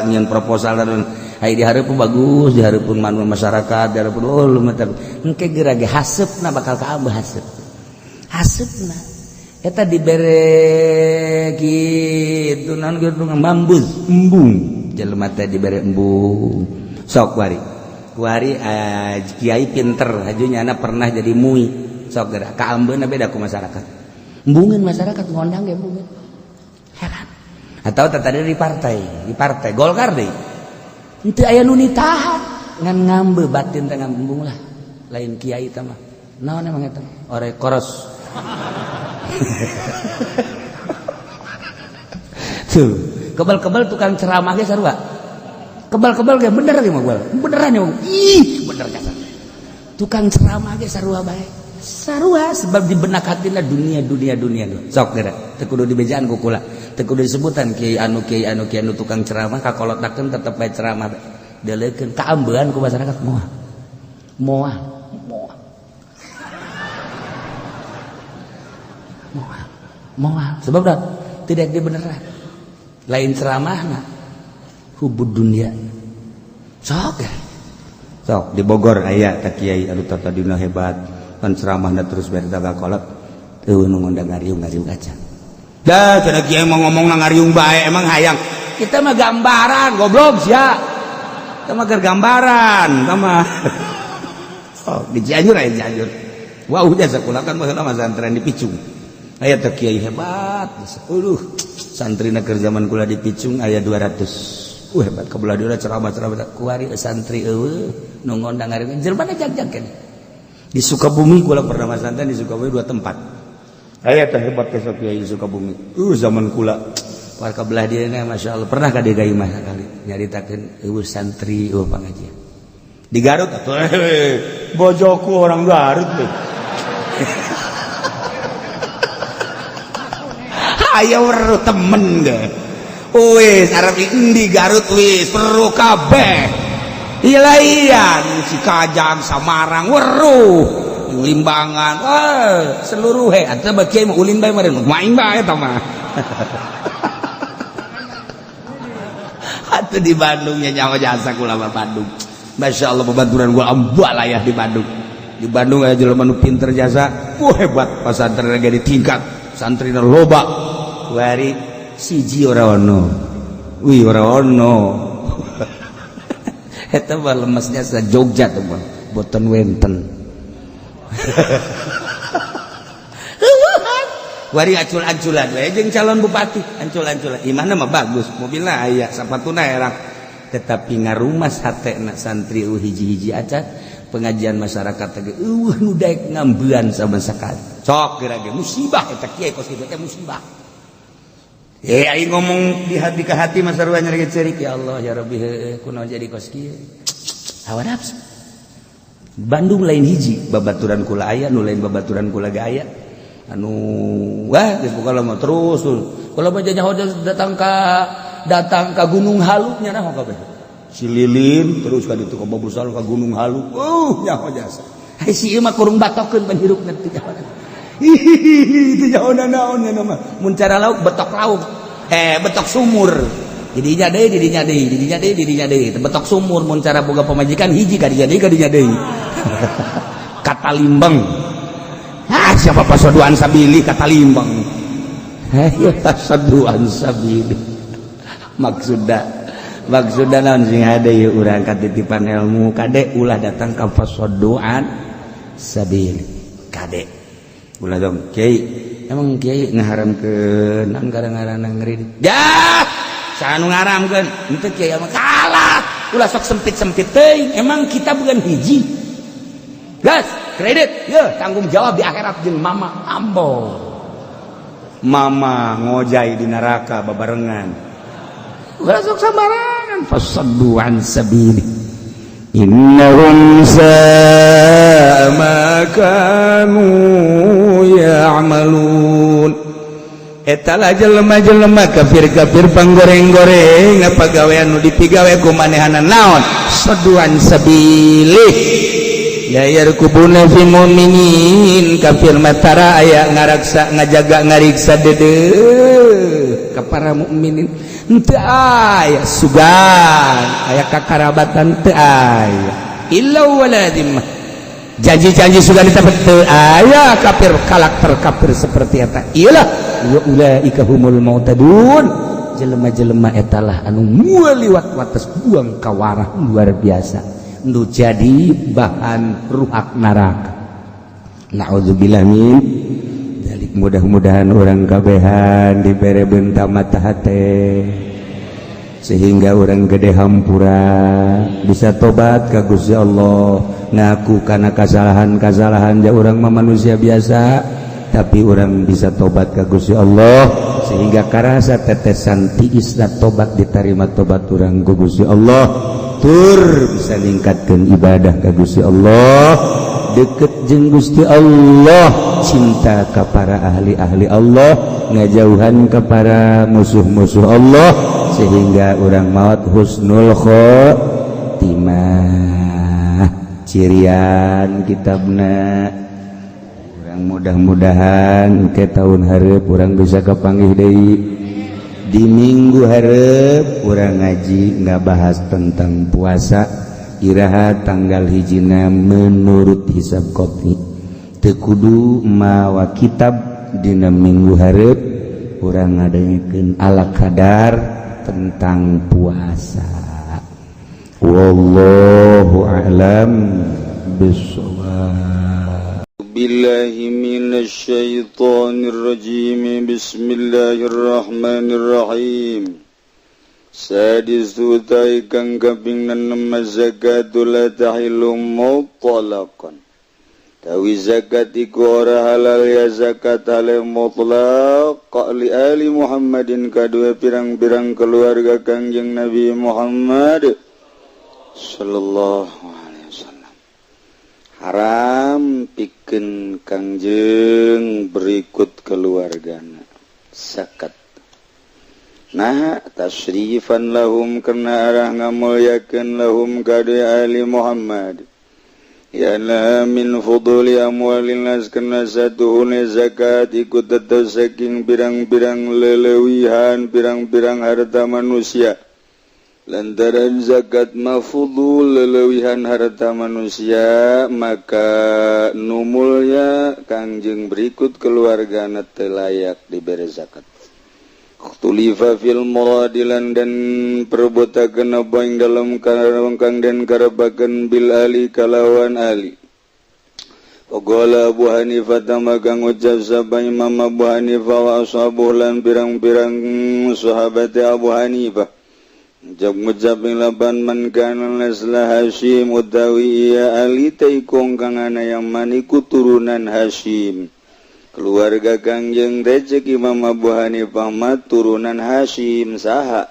nyeun proposal dan aya di hareup bagus, di hareupeun masyarakat, di hareupeun oh lumayan. Engke geura ge haseupna bakal kaambeu haseup. Haseupna eta dibere kitu naon kitu ngambus embung jelema teh dibere embung. Sok kuari. Kuari kiai pinter haju nyana pernah jadi mui. Sok geura kaambeuna beda ku masyarakat. Embungeun masyarakat ngondang ge embungeun. Heran. Atau tadi di partai Golkar deh. Henteu aya nu nitahan ngan ngambe batin teh ngambung lah. Lain kiai teh mah. Naon emang eta? Ore koros. Tuh, kebal-kebal tukang ceramah ge sarua. Kebal-kebal ge bener ge mah beneran ya. Ih, bener kasar. Tukang ceramah ge sarua bae. Sarua sebab di benak hatina dunia dunia dunia. Sok geura teu kudu dibejaan ku kula. Teu kudu disebutan kiai anu kiai anu kiai anu tukang ceramah kakolotakeun tetep bae ceramah. Deuleukeun kaambean ku masyarakat moal. Moal, moal. Moal. Moal. Sebab dah tidak dibeneran. Lain ceramahna hubud dunia. Sok ya. Sok di Bogor aya teh kiai anu tadina hebat. Kan ceramahna terus bari kolot eueuh nu ngondang ngariung-ngariung aja. Dah cenah kiai mau ngomong na ngariung bae emang hayang. Kita mah gambaran goblok sia. Kita mah keur gambaran, kita mah. Oh, di Cianjur aya Cianjur. Wah, udah sakola kan baheula mah santren di Picung. Aya teh kiai hebat. Aduh, santrina keur zaman kula di Picung aya 200. Hebat kabelah dieu ceramah-ceramah kuari santri eueuh nu ngondang ngariung. Jelema jag-jag keneh. Di Sukabumi kula pernah masantren di Sukabumi 2 tempat. Aya teh hebat teh kiai di Sukabumi. Zaman kula warga belah dieu Masya Allah pernah ka dieu mah sakali nyaritakeun eueuh santri eueuh pangajian. Di Garut atuh bojoku orang Garut teh. Aya weruh temen ge. Wis arep endi Garut wis weruh kabeh. Ilaian si Kajang Samarang weruh Limbangan wah seluruh he atuh bagi mah ulin bae meureun main bae eta mah. Atuh di Bandung nya nyawa jasa kula mah Bandung. Masya Allah babaturan gua ambalayah di Bandung. Di Bandung aya jelema nu pinter jasa, wah hebat pasantren ge ditingkat, santrina loba. Kuari siji ora ono. Wih ora ono. Eta mah lemesnya sa Jogja tuh mah boten wenten. Wari acul-aculan we jeung calon bupati, ancul-anculan. Imahna mah bagus, mobilna aya, sapatuna erang. Tetapi ngarumas hatena santri eueuh hiji-hiji acan, pengajian masyarakat teh eueuh nu daek ngambean sama sakali. Sok geura ge musibah eta kiai kos kitu teh musibah. Aing ngomong di hati ke hati mah sarua nyeri ceurik ya Allah ya Rabbi heueuh kunaon jadi kos kieu. Hawa nafsu. Bandung lain hiji babaturan kula aya nu lain babaturan kula ge aya. Anu wah geus pokona mah terus kula mah nyaho datang ka Gunung Halu nya naon kabeh. Si Lilin terus ka ditu ka Babusal ka Gunung Halu. Nyaho jasa. Hai si ieu mah kurung batokeun pan hirupna teu nyaho. Hihihi teu nyaho naon nya mah. Mun cara lauk betok lauk. Betok sumur. Didinya deui, didinya deui, didinya deui, didinya deui. Betok sumur mun cara boga pamajikan hiji ka dinya deui, ka dinya deui. Kata limbang. Ah, siapa pasoduan sabili kata limbang. Ayo pasoduan sabili. Maksudna naon sing hade ieu urang katitipan ilmu kade ulah datang ka pasoduan sabili. Kade. Ulah dong kiai. Emang kiai ngaharamkeun naon gara-gara ngeureun. Dah, saha nu ngaharamkeun? Henteu kiai mah kalah. Ulah sok sempit-sempit teuing. Emang kita bukan hiji. Gas, kredit, ya tanggung jawab di akhirat jeung mama ambo. Mama ngojai di neraka babarengan. Ulah sok sambarangan fasaddu an sabili. Innahum sa'a ma kanu ya'malun. Eta lah jelema-jelema kafir-kafir panggoreng-goreng, apa gawean nu dipigawe ku manehana? Naon? صدوا عن سبيله لا يرقبون في مؤمن. Kafir mah tara aya ngaraksa, ngajaga, ngariksa dede ka para mukminin. Henteu aya sugan, aya kakarabatan, teu aya إلا ولا ذمة. Janji-janji sudah ditepet, teu aya. Kafir, karakter kafir seperti eta iyalah. وأولئك هم المعتدون. Jelema-jelema etalah anu liwat wates, buang kawarah luar biasa, nu jadi bahan ruhak neraka. Naudzubillah min dzalik. Mudah-mudahan urang kabehan dibere benta mata hate sehingga urang gede hampura, bisa tobat ka Gusti Allah, ngaku karena kesalahan-kesalahan. Ja urang mah manusia biasa, tapi urang bisa tobat ka Gusti Allah sehingga karasa tetesan tiisna tobat, diterima tobat urang ku Gusti Allah, tur bisa ningkatkan ibadah ka Gusti Allah, deket jeung Gusti Allah, cinta ka para ahli-ahli Allah, ngajauhan ke para musuh-musuh Allah, sehingga urang maut husnul khotimah. Cirian kitabna urang, mudah-mudahan ke tahun hareup urang bisa kepanggih deui. Di minggu hareup urang ngaji nggak bahas tentang puasa. Iraha tanggal hijina menurut hisab kopi? Teu kudu mawa kitab. Dina minggu hareup urang ngadengekeun ala kadar tentang puasa. Wallahu a'lam bissawab. بالله من الشيطان الرجيم. بسم الله الرحمن الرحيم. سادس utawi kang kaping 6, الزكاة لا تحل مطلقا. Tawi zakat iku ora halal ya zakat ale mutlaq لآل محمد kadue pirang-pirang keluarga Kangjeng Nabi Muhammad sallallahu alaihi wasallam. Haram pikeun Kangjeng berikut keluargana zakat. Nah, تشريفا لهم karena arah ngamulyakeun لهم kade ali Muhammad. Ya la من فضول أموال الناس karena satuhune zakat iku tetep saking pirang-pirang lelewihan, pirang-pirang harta manusia. Lantaran zakat mafudul, lelewihan harta manusia, maka numulya Kangjeng berikut keluarga teu layak diberi zakat. اختلف في المراد lan dan perebutakeun apa ing dalam kang den karepakeun بالآل kalawan ali. فقال Abu Hanifah, maka ngucap sapa Imam Abu Hanifah, وأصحابه lan pirang-pirang sahabat Abu Hanifah. Ngucap ngucap ing lapan من كان نسل Hasyim, utawi iya ali teh iku kang ana yang man iku turunan Hasyim. Keluarga Kangjeng recek Imam Abu Hanifah mah turunan Hasyim. Saha?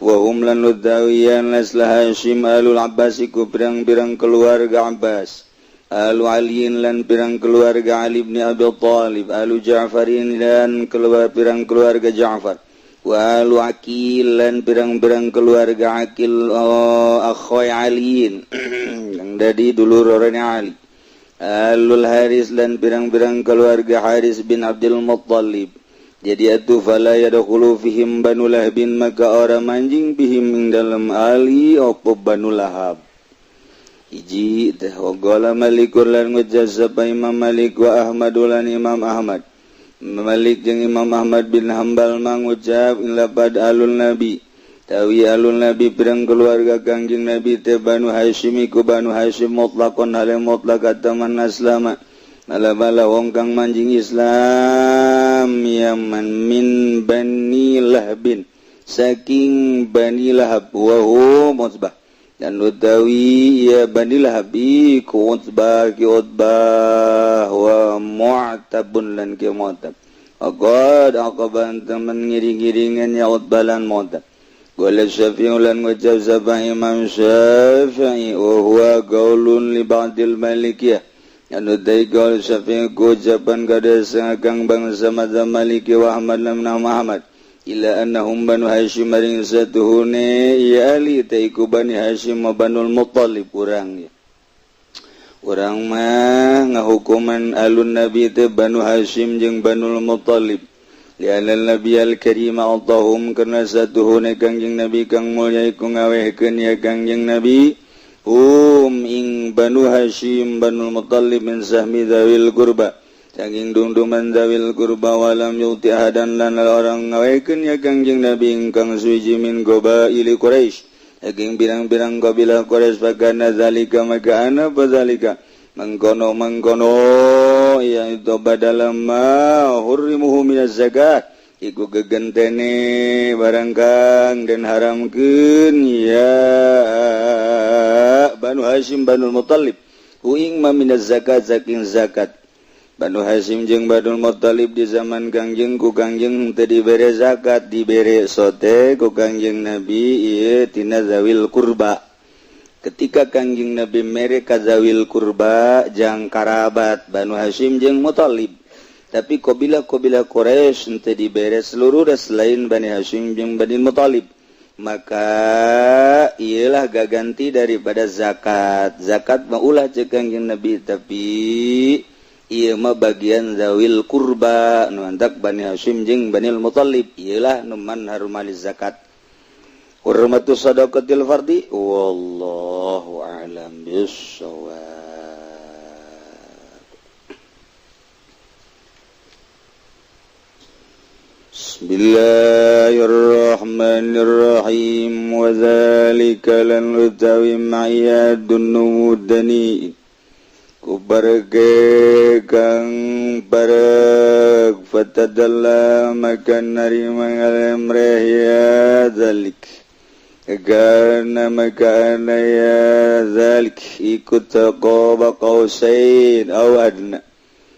وهم lan utawiyan نسل Hasyim آل العباس iku pirang-pirang keluarga Abbas, آل علي lan pirang keluarga Ali bin Abi Thalib, آل جعفر dan keluar pirang keluarga Ja'far, وآل عقيل lan pirang-pirang keluarga Akil, oh, أخي علي yang dari dulur orangnya Ali, آل الحارث lan pirang-pirang keluarga Haris bin Abdul Muttalib. Jadi atuh فلا يدخل فيهم بنو لهب, maka ora manjing فيهم ing dalam ali opo Banu Lahab. Hiji teh. وقال مالك lan ngucap sapa Imam Malik, وأحمد lan Imam Ahmad. Malik jeung Imam Ahmad bin Hambal mangucap ing lapad آل النبي, tawi آل النبي pirang keluarga Kangjeng Nabi teh Banu Hasyim iku Banu Hasyim مطلقا hale mutlaq من أسلم mala-mala wong kang manjing Islam yaman من بني لهب saking Bani Lahab, وهم عتبة dan utawi ya Bani Lahab iku Utbah, ki Utbah, ومعتب lan ki Mu'tab. قد عقب temen ngiring-ngiringan ya Utbah lan Mu'tab. قال الشافعي lan ngucap sapa Imam Syafi'i, وهو قول لبعض المالكية. Anu daigol Syafi'i ku ucapan kada kang bangsa madzhab Maliki wa Ahmad lam Muhammad ila annahum Banu Hashim maring satuhune ya ali taiku Bani Hashim wa Banul Muttalib urang ya. Urang mah ngahukuman alun Nabi teh Banu Hashim jeung Banul Muttalib. Li'anna Nabi al-Karim a'tahum karena satuhune Kangjeng Nabi kang mulya iku ngawehkeun ya Kangjeng Nabi ing Banu Hashim Banul Muttalib min sahmi dzawil qurba saking dungduman dzawil qurba walam yuti ahadan lan orang ngawekeun ya Kangjeng Nabi ingkang suci min qabaili Quraisy saking pirang-pirang kabilah Quraisy fakana zalika maka ana fadzalika mangkono-mangkono ya itu badalam ma hurrimuhu minaz zakat iku gegentene barang kang den haramkeun ya Banu Hashim Banul Muttalib uing ma minaz zakat saking zakat Banu Hashim jeung Banul Muttalib di zaman Kangjeng ku Kangjeng teu dibere zakat dibere sote ku Kangjeng Nabi ieu tina zawil kurba. Ketika Kangjeng Nabi mere ka zawil kurba jang karabat Banu Hashim jeung Muttalib, tapi qabila-qabila Quraisy henteu dibere seluruh selain Bani Hashim jeung Bani Muttalib, maka ialah gaganti daripada zakat. Zakat mah ulah ceuk Kangjeng Nabi, tapi ieu mah bagian zawil kurba nu antak Bani Hashim jeung Bani Muttalib, ialah nu man harumali zakat. Hurmatu sadaqatil fardi wallahu a'lam bissawab. Bismillahirrahmanirrahim. Wa dzalika lan utawi ma'yadun mudani kubarge kang barek fatadalla makan narima ngalemreh ya dzalik karena maka ana ya dzalik ikut taqaba qausain aw adna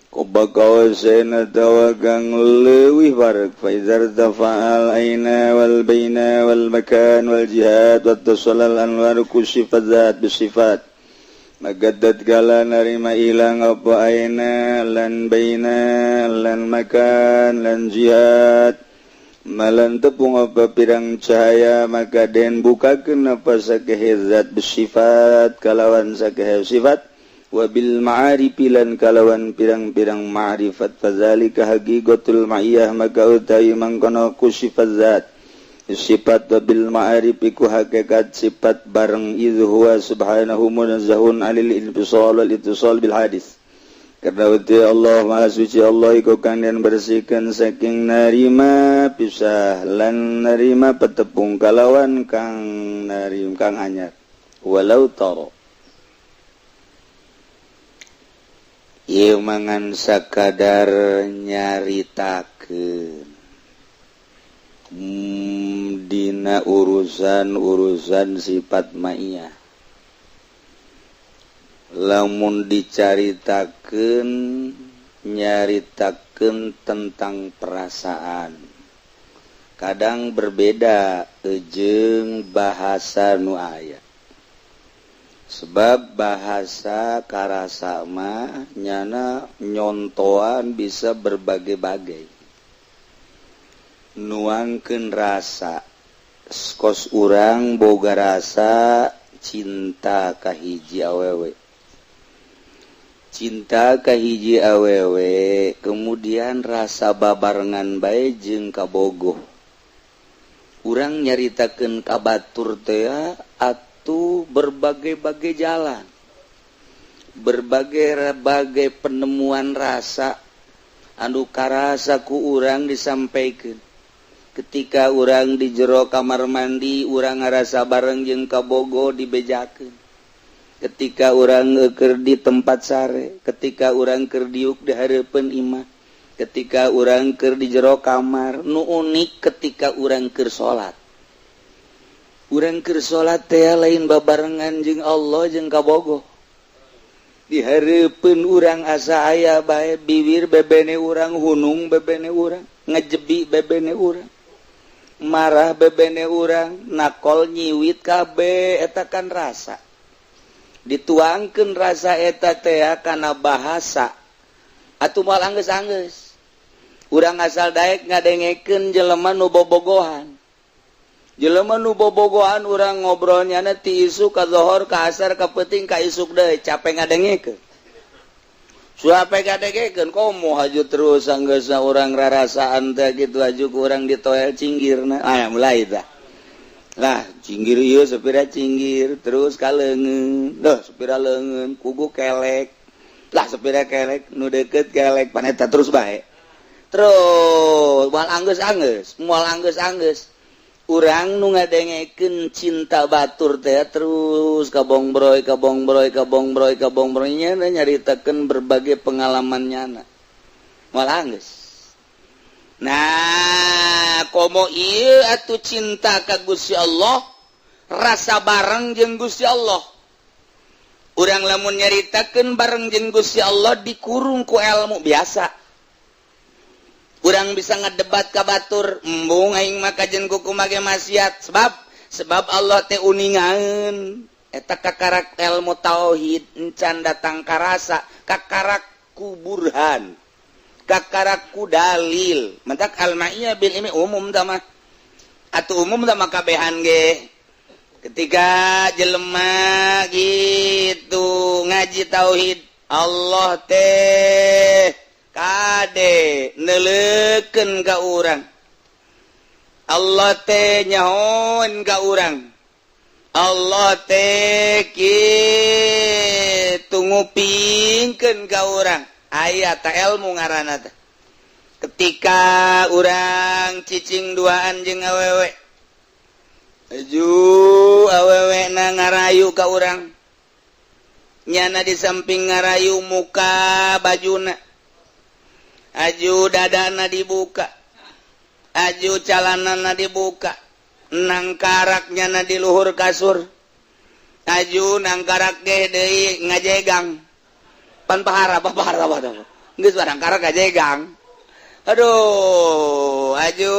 qaba qausain atawa kang leuwih barek fa idza tafa'al aina wal baina wal makan wal jihad wat tasallal anwar kusifat zat bisifat magadat gala narima ilang apa aina lan baina lan makan lan jihad malan tepung apa pirang cahaya maka den bukakeun apa sakehe zat bersifat kalawan sakehe sifat wabil ma'arifi lan kalawan pirang-pirang ma'rifat fazalika haqiqatul ma'iyah maka utawi mangkono ku sifat zat sifat wabil ma'arifi ku hakikat sifat bareng idz huwa subhanahu munazzahun 'anil infisal wal ittisal bil hadis. Karena uti Allah Maha Suci Allah iku kang den bersihkan saking narima pisah lan narima petepung kalawan kang narim kang anyar walau taro ieu mangan sakadar nyaritakeun dina urusan-urusan sifat ma'iyah. Lamun dicaritakeun nyaritakeun tentang perasaan kadang berbeda jeung bahasa nu aya, sebab bahasa karasa mah nyana nyontoan bisa berbagai-bagai nuangkeun rasa kos urang boga rasa cinta ka hiji awewe, cinta ka hiji awewe kemudian rasa babarengan bae jeung kabogoh. Urang nyaritakeun ka batur teh atuh berbagai-bagai jalan, berbagai-bagai penemuan rasa anu karasa ku urang disampaikeun. Ketika urang di jero kamar mandi urang ngarasa bareng jeung kabogoh dibejakeun. Ketika urang keur di tempat sare, ketika urang keur diuk di hareupeun imah, ketika urang keur di jero kamar, nu unik ketika urang keur salat. Urang keur salat teh lain babarengan jeung Allah jeung kabogoh. Di hareupeun urang asa aya bae bibir bebene urang, hunung bebene urang, ngejebi bebene urang, marah bebene urang, nakol nyiwit kabeh eta kan rasa. Dituangkeun rasa eta teh kana bahasa atuh moal anggeus-anggeus. Urang asal daek ngadengekeun jelema nu bobogohan. Jelema nu bobogohan urang ngobrolnya ti isuk ka zohor, ka asar, ka peuting, ka isuk deui, capek ngadengekeun. Suape ngadengekeun komo haju terus anggeusna urang rarasaan teh kitu, haju ku urang ditoel cinggirna. Ah, mulai tah. Lah, cinggir ieu sapira cinggir terus ka leungeun. Duh, sapira leungeun kugu kelek. Lah, sapira kelek nu deukeut kelek pan eta terus bae. Terus moal anggeus-anggeus, moal anggeus-anggeus. Urang nu ngadengekeun cinta batur teh terus kabongbroy, kabongbroy, kabongbroy, kabongbroy, nya nyaritakeun berbagai pengalaman nyana. Moal anggeus. Nah, komo ieu atuh cinta ka Gusti Allah, rasa bareng jeung Gusti Allah. Urang lamun nyaritakeun bareng jeung Gusti Allah dikurung ku ilmu biasa. Urang bisa ngedebat ka batur, embung aing mah kajen kuku make maksiat, sebab sebab Allah teh uningaeun. Eta kakarak ilmu tauhid encan datang karasa, kakarak ku burhan, kakaraku dalil. Mentak al-ma'iyah bil ilmi umum tah mah, atau umum tah mah kabehan ge. Ketika jelema gitu ngaji tauhid, Allah teh kade neuleukeun ka urang, Allah teh nyahoan ka urang, Allah teh kitu ngupingkeun ka urang. Aya ta ilmu ngaranna teh. Ketika urang cicing duaan jeung awewe, aju awewe na ngarayu ka urang, nyana di samping ngarayu muka bajuna, aju dadana dibuka, aju calanana dibuka, nangkarak nyana di luhur kasur, aju nangkarak ge deui ngajegang pan pahara pahara apa geus barang karak ngajegang. Aduh, aju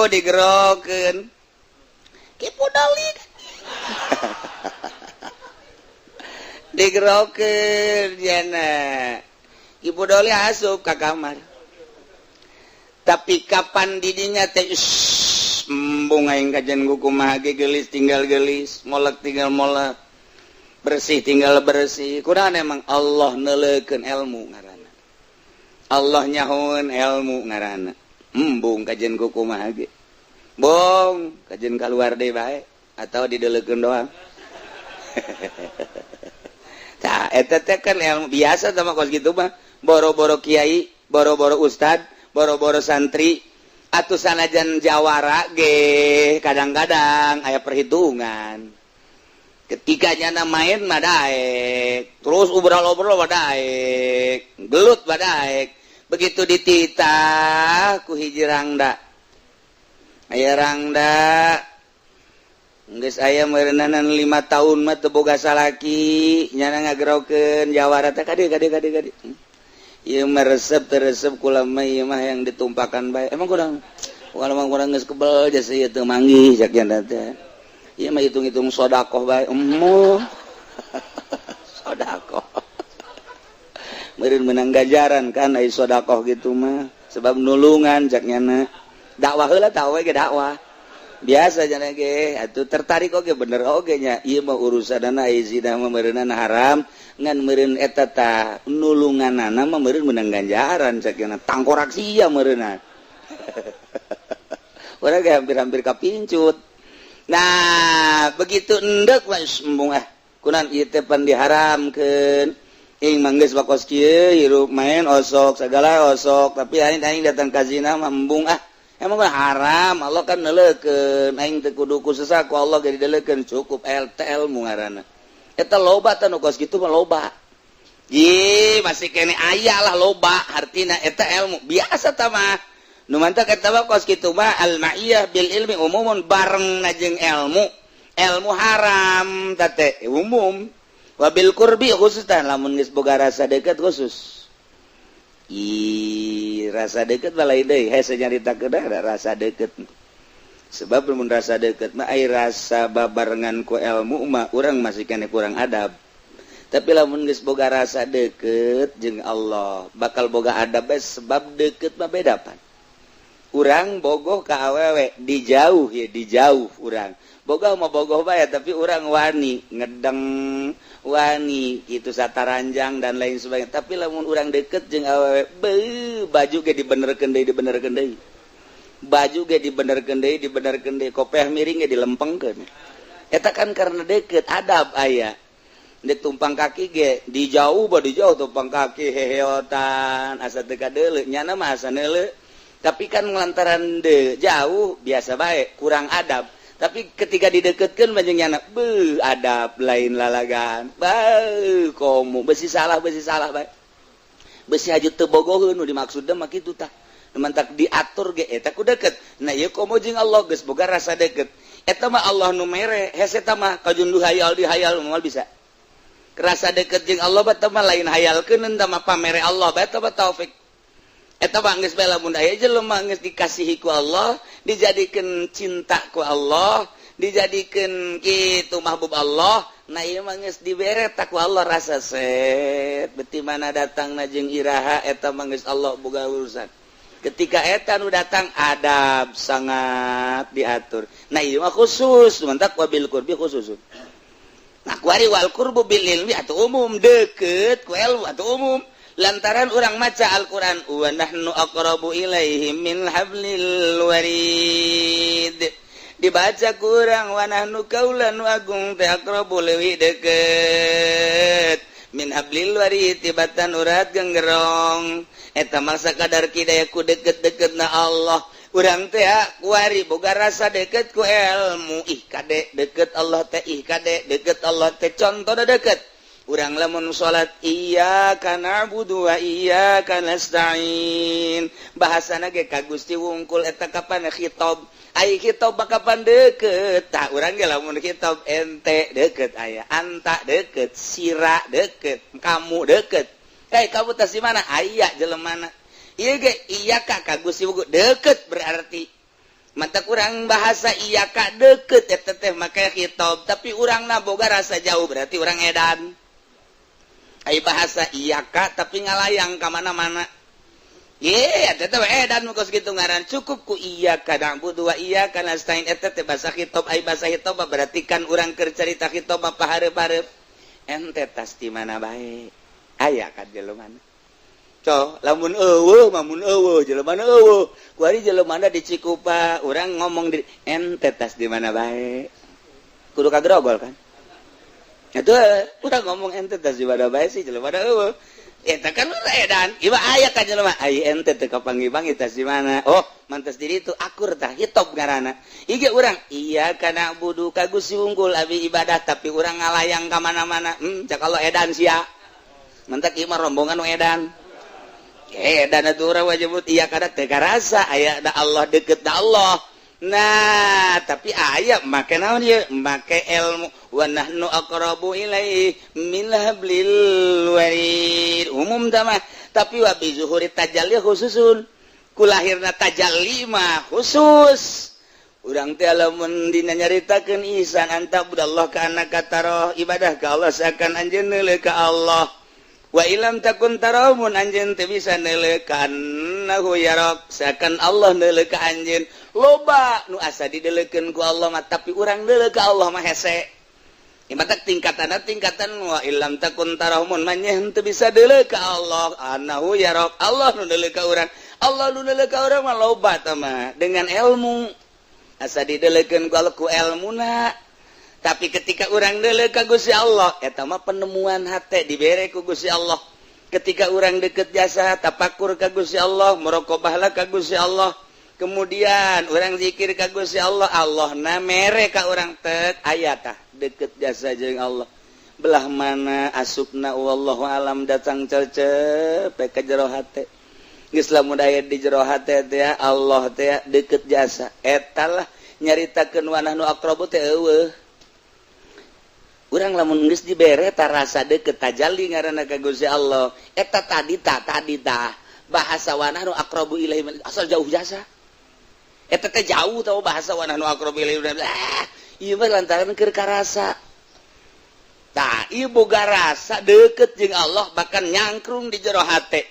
digerokeun kipu dali, digerokeun jana ibu doli asup ka kamar. Tapi kapan didinya teh embung aing kajian kumaha ge, gelis tinggal gelis, molek tinggal molek, bersih tinggal bersih. Kurang emang Allah neuleukeun ilmu ngaranna, Allah nyahoeun ilmu ngaranna. Embung kajian kumaha ge, bong kajian keluar deui bae atau dideleukeun doang. Tah, eta teh kan ilmu biasa sama kos gitu mah. Boro-boro kiai, boro-boro ustad, boro-boro santri atau sanajan jawara ge kadang-kadang aya perhitungan. Ketika nyana main mah daek terus, obrol-obrol mah daek, gelut mah daek. Begitu dititah ku hiji rangda, aya rangda geus aya meureunana 5 tahun mah teu boga salaki, nyana ngagerokeun jawara teh kadieu, kadieu, kadieu, kadieu. Ieu mah resep teu resep kula mah, ieu mah yang ditumpakan bae. Emang kurang kalau mah kurang geus kebel jasa ieu teu manggih cak nya teh. Ieu mah hitung-hitung sedekah bae. Emoh, sedekah meureun menang ganjaran kan ai sedekah gitu mah, sebab nulungan cak nyana. Dakwah heula, tah we ge dakwah biasa jana ge atuh tertarik oge, bener oge nya, ieu mah urusanana ai zina mah meureunana haram, ngan meureun eta ta nulunganana mah meureun menang ganjaran cak nya, tangkorak sia meureunna. Urang ge hampir-hampir kapincut. Nah, begitu endek mah embung ah, kunan ieu teh pan diharamkeun. Ing mah geus bakos kieu hirup main osok segala osok, tapi aing aing datang ka zina mah embung ah. Emang kan haram, Allah kan neuleukeun, aing teu kudu ku susah ku Allah ge dideleukeun, cukup LTL mu ngaranna. Eta loba tah nu kos kitu mah loba. Ih, masih kene aya lah loba, artina eta ilmu biasa tah mah. Nu mantak eta mah kos kitu mah al-ma'iyah bil ilmi umumun, bareng jeung ilmu. Ilmu haram teh umum. Wabil qurbi khusus tah, lamun geus boga rasa deukeut khusus. Ih, rasa deket balai deui hese nyaritakeun ada rasa deket. Sebab mun rasa deket mah ai rasa babarengan ku ilmu mah urang masih kene kurang adab. Tapi lamun geus boga rasa deket jeung Allah, bakal boga adab bae, sebab deket mah beda pan. Urang bogoh ka awewe di jauh ya, di jauh urang bogoh mah bogoh bae, tapi urang wani ngedeng, wani gitu sataranjang dan lain sebagainya. Tapi lamun urang deket jeung awewe, beuh, baju ge dibenerkeun deui, dibenerkeun deui, baju ge dibenerkeun deui, dibenerkeun deui, kopeah miring ge dilempengkeun. Eta kan karena deket, adab aya. Dek tumpang kaki ge di jauh ba, di jauh tumpang kaki heheotan asa teu kadeuleu, nyana mah asa neuleu, tapi kan lantaran de jauh biasa bae, kurang adab. Tapi ketika dideketkeun banjing nyana, beuh, adab lain lalagan. Beuh, komo besi salah, besi salah bae, besi haju teu bogoheun. Nu dimaksudna mah kitu tah, mantak diatur ge eta ku deket. Nah, ieu komo jeung Allah geus boga rasa deket, eta mah Allah nu mere hese. Eta mah kajundu hayal, di hayal moal bisa rasa deket jeung Allah. Bata mah lain hayalkeun, eta mah pamere Allah bae, eta mah taufik. Eta mah geus bae. Lamun aya jelema geus dikasihi ku Allah, dijadikeun cinta ku Allah, dijadikeun kitu mahbub Allah, nah ieu mah geus dibere tak ku Allah rasa set beti mana datangna jeung iraha, eta mah geus Allah boga urusan. Ketika eta nu datang, adab sangat diatur. Nah, ieu mah khusus, mantak wabil qurbi khusus. Nah, kuari wal qurbu bil ilmi atau umum, deket ku ilmu atau umum, lantaran urang maca Al-Qur'an wa nahnu aqrabu ilaihi min hablil warid. Dibaca kurang wa nahnu kaula nu agung teh aqrabu leuwih deket min hablil warid tibatan urat genggerong. Eta mah sakadar kidaya ku deket-deket na Allah. Urang teh kuari boga rasa deket ku ilmu. Ih kade deket Allah teh, ih kade deket Allah teh. Contoh deket, urang lamun salat, iyyaka na'budu wa iyyaka nasta'in, bahasana ge ka Gusti wungkul. Eta kapan khitab? Ai khitab kapan deket? Tah, urang ge lamun khitab, ente deket, aya anta deket, sira deket, kamu deket. Eh, kamu tas di mana? Aya jelemana. Iya ge iyyaka ka Gusti wungkul deket, berarti mata kurang bahasa iyyaka deket eta teh make khitab, tapi urang na boga rasa jauh, berarti urang edan. Ai bahasa iyyaka tapi ngalayang ka mana-mana. Ye, eta teh edan kos kitu ngaran. Cukup ku iyyaka na'budu wa iyyaka nasta'in, eta teh bahasa khitab. Ai bahasa khitab berarti kan urang keur carita khitab pahareup-hareup, ente tas di mana bae, aya kan jelema. Coh, lamun eueuh, lamun eueuh jelema eueuh. Kuari jelema di Cikupa, urang ngomong di ente tas di mana bae. Kudu kagrogol kan? Itu urang ngomong ente tas di mana bae sih, jelema eueuh. Eta kan edan, ieu aya ka jelema. Ai ente teu kapanggih-panggih tas di mana? Oh, mantas diri itu akur tah, hitop ngaranna. Ieu ge urang iyyaka na'budu ka Gusti wungkul abi ibadah, tapi urang ngalayang ka mana-mana. Cak Allah edan sia. Mantak ieu mah rombongan nu edan. Dan wajib iya kada teu karasa aya da Allah, deket da Allah. Nah, tapi aya make naon ieu? Make ilmu wa nahnu aqrabu ilaihi min hablil warid. Umum tah mah, tapi wa bi zuhuri tajalli khususun. Ku lahirna tajalli mah khusus. Urang teh lamun dina nyaritakeun ihsan an ta'budallah ka'annaka tarahu, ibadah ka Allah seakan anjeun neuleuh ka Allah. Wa illam takun tarahu, mun anjeun teu bisa neuleuh, ka'annahu yarak, seakan Allah neuleuh ka anjeun. Loba nu asa dideleukeun ku Allah mah, tapi urang neuleuh ka Allah mah hese. Mata tingkatan tingkatan wa illam takun tarahu, mun manyeh teu bisa deuleuh ka Allah, annahu yarak, Allah nu deuleuh ka urang. Allah nu deuleuh ka urang mah loba tah mah dengan ilmu, asa dideleukeun ku Allah ku elmuna. Tapi ketika urang deuleuh ka Gusti Allah, eta mah penemuan hate dibere ku Gusti Allah. Ketika urang deket jasa tapakur ka Gusti Allah, muraqabah ka Gusti Allah, kemudian urang zikir ka Gusti Allah, Allah na mere ka urang tek aya tah deket jasa jeung Allah. Belah mana asupna, wallahu alam, datang cecep ka jero hate. Geus lamun aya di jero hate teh Allah teh deket jasa, eta lah nyaritakeun wa nahnu aqrabu teh eueuh. Urang lamun geus dibere ta rasa deket, tajalli ngaranna ka Gusti Allah. Eta tadi ta, tadi tah bahasa wa nahnu aqrabu ilaihi asal jauh jasa. Eta teh jauh tau bahasa wa nahnu aqrabu ilaihi. Ah, ieu mah lantaran keur karasa. Tah, ieu boga rasa deket jeung Allah, bahkan nyangkrung di jero hate.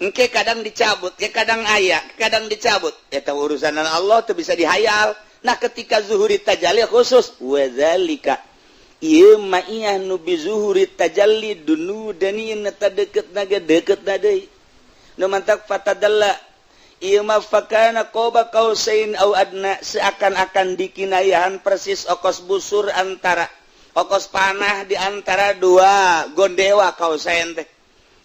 Engke kadang dicabut, ke kadang aya, kadang dicabut. Eta urusan Allah tuh bisa dihayal. Nah, ketika zuhuri tajalli khusus wadzalika, ieu ma'iyah nu bi zuhuri tajalli dunu dani eta deket naga deket na deui. Nu mantak fatadalla ieu mah fakana qaba qausain au adna, seakan-akan dikinayahan persis okos busur antara okos panah di antara dua gondewa. Qausain teh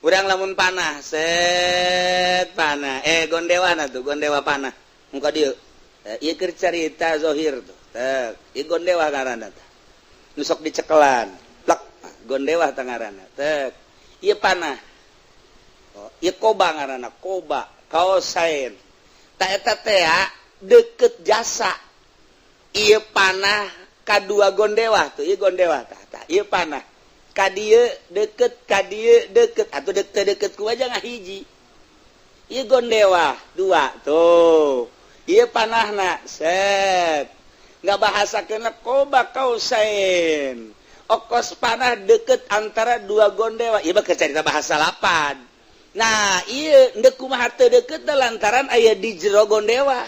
urang lamun panah set panah, gondewa na tuh, gondewa panah muka dieu. Ieu keur carita zohir tuh. Tek, ieu gondewa ngaranna teh nu sok dicekelan plek, gondewa teh ngaranna. Tek, ieu panah. Oh, ieu koba ngaranna, koba qausain. Ta eta teh deket jasa ieu panah kadua gondewa tuh. Ieu gondewa tah, tah ieu panah ka dieu deket, ka dieu deket atau deket deket ku aja ngahiji. Ieu gondewa dua tuh, ieu panahna set nggak bahasa kena koba qausain, okos panah deket antara dua gondewa. Ieu mah cerita bahasa lapan. Nah, ieu ndek kumaha teu deket lantaran aya di jero gondewa,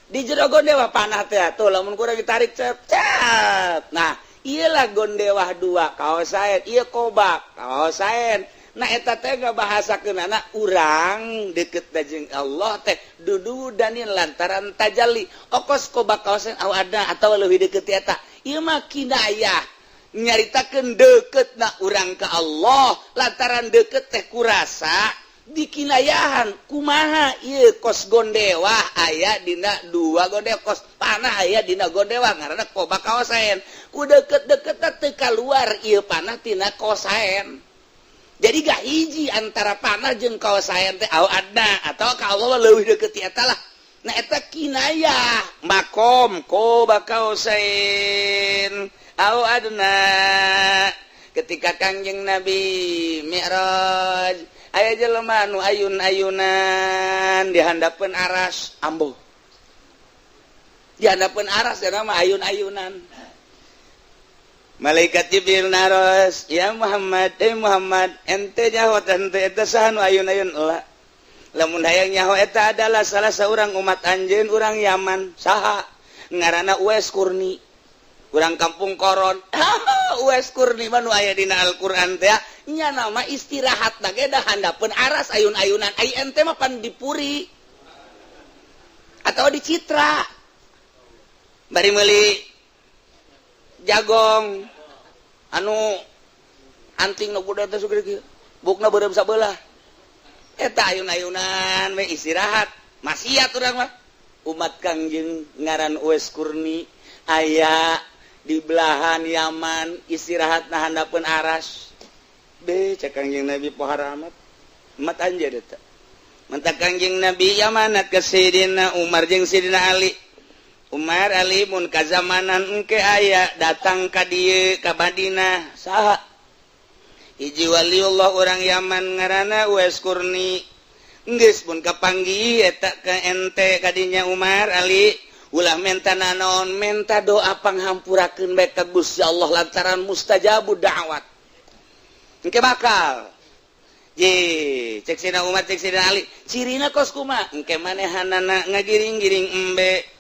di jero gondewa panah teh tuh, lamun kurang ditarik cep cep. Nah, iyalah gondewah dua qausain, iya koba qausain. Nah, eta teh bahasa kenana urang deket jeung Allah teh dudu danin lantaran tajalli okos koba qausain au adna atau lebih deket eta. Ieu mah kinayah nyaritakeun deket na urang ke Allah lantaran deket teh kurasa dikinayahan kumaha ieu kos gondewa aya dina dua gondewa, kos panah aya dina gondewa ngaranna koba qausain. Ku deket-deket teu kaluar ieu panah tina qausain, jadi gak hiji antara panah jeung qausain teh, au adna atau ka Allah leuwih deket ti eta lah. Nah, eta kinayah makom koba qausain au adna. Ketika Kangjeng Nabi Mi'raj, aya jelema nu ayun-ayunan di handapeun aras, ambo di handapeun aras ya nama ayun-ayunan. Malaikat Jibril naros, "Ya Muhammad, eh Muhammad, ente nyaho ente eta saha nu ayun-ayun?" "Lah, lamun hayang nyaho, eta adalah salah seorang umat anjeun, urang Yaman." "Saha ngaranna?" "Uwais Kurni, urang kampung Koron." Uwais Kurni mah nu aya dina Al-Qur'an teh nya, nama istirahat na ge da handapeun aras ayun-ayunan. Ai ente mah pan dipuri atau di Citra bari meuli jagong anu anting nu kuda teh sugede kieu, bukna beureum sabelah, eta ayun-ayunan we istirahat. Maksiat urang mah. Umat Kangjeng ngaran Uwais Kurni aya di belahan Yaman, istirahat na handapeun aras. Be, cek Kangjeng Nabi, "Pohara amat umat anjeun eta." Mantak Kangjeng Nabi yamanat ke Sidina Umar jeung Sidina Ali. "Umar, Ali, mun kazamanan engke aya datang ka dieu ka Madinah saha hiji waliullah orang Yaman ngaranna Uwais Kurni, geus mun kapanggih eta ke ente kadinya, Umar, Ali, ulah menta nanaon, menta doa panghampurakeun bae ka Gusti Allah lantaran mustajabud da'wat engke bakal." Ye, cek Sina Umar, cek Sina Ali, "Cirina kos kumaha?" "Engke manehanana ngagiring-giring embe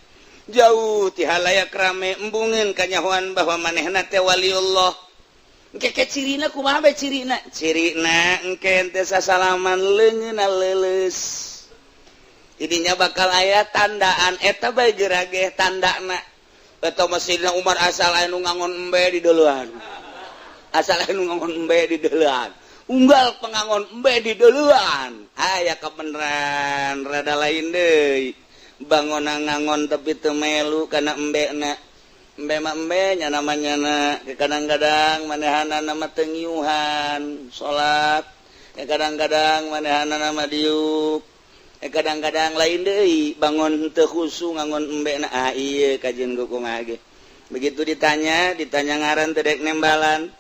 jauh ti halayak rame, embungeun kanyahoan bahwa manehna teh waliullah. Engke ke cirina kumaha bae cirina?" "Cirina engke ente sasalaman leungeunna leuleus." Idinya bakal aya tandaan eta bae gerageh tandana eta. Masjidna Umar asal anu ngangon embe di duluan, asal anu ngangon embe di duluan, unggal pengangon embe di duluan. Aya kebenaran rada lain deui, bangun ngangon tapi teu melu kana embena. Embe mah embe nya namanya na kadang-kadang manehana nama teu ngiuhan salat, kadang-kadang manehana nama diuk, kadang-kadang lain deui, bangun teu khusu ngangon embe na. Ah, ieu kajian kumaha ge. Begitu ditanya, ditanya ngaran teu dek nembalan.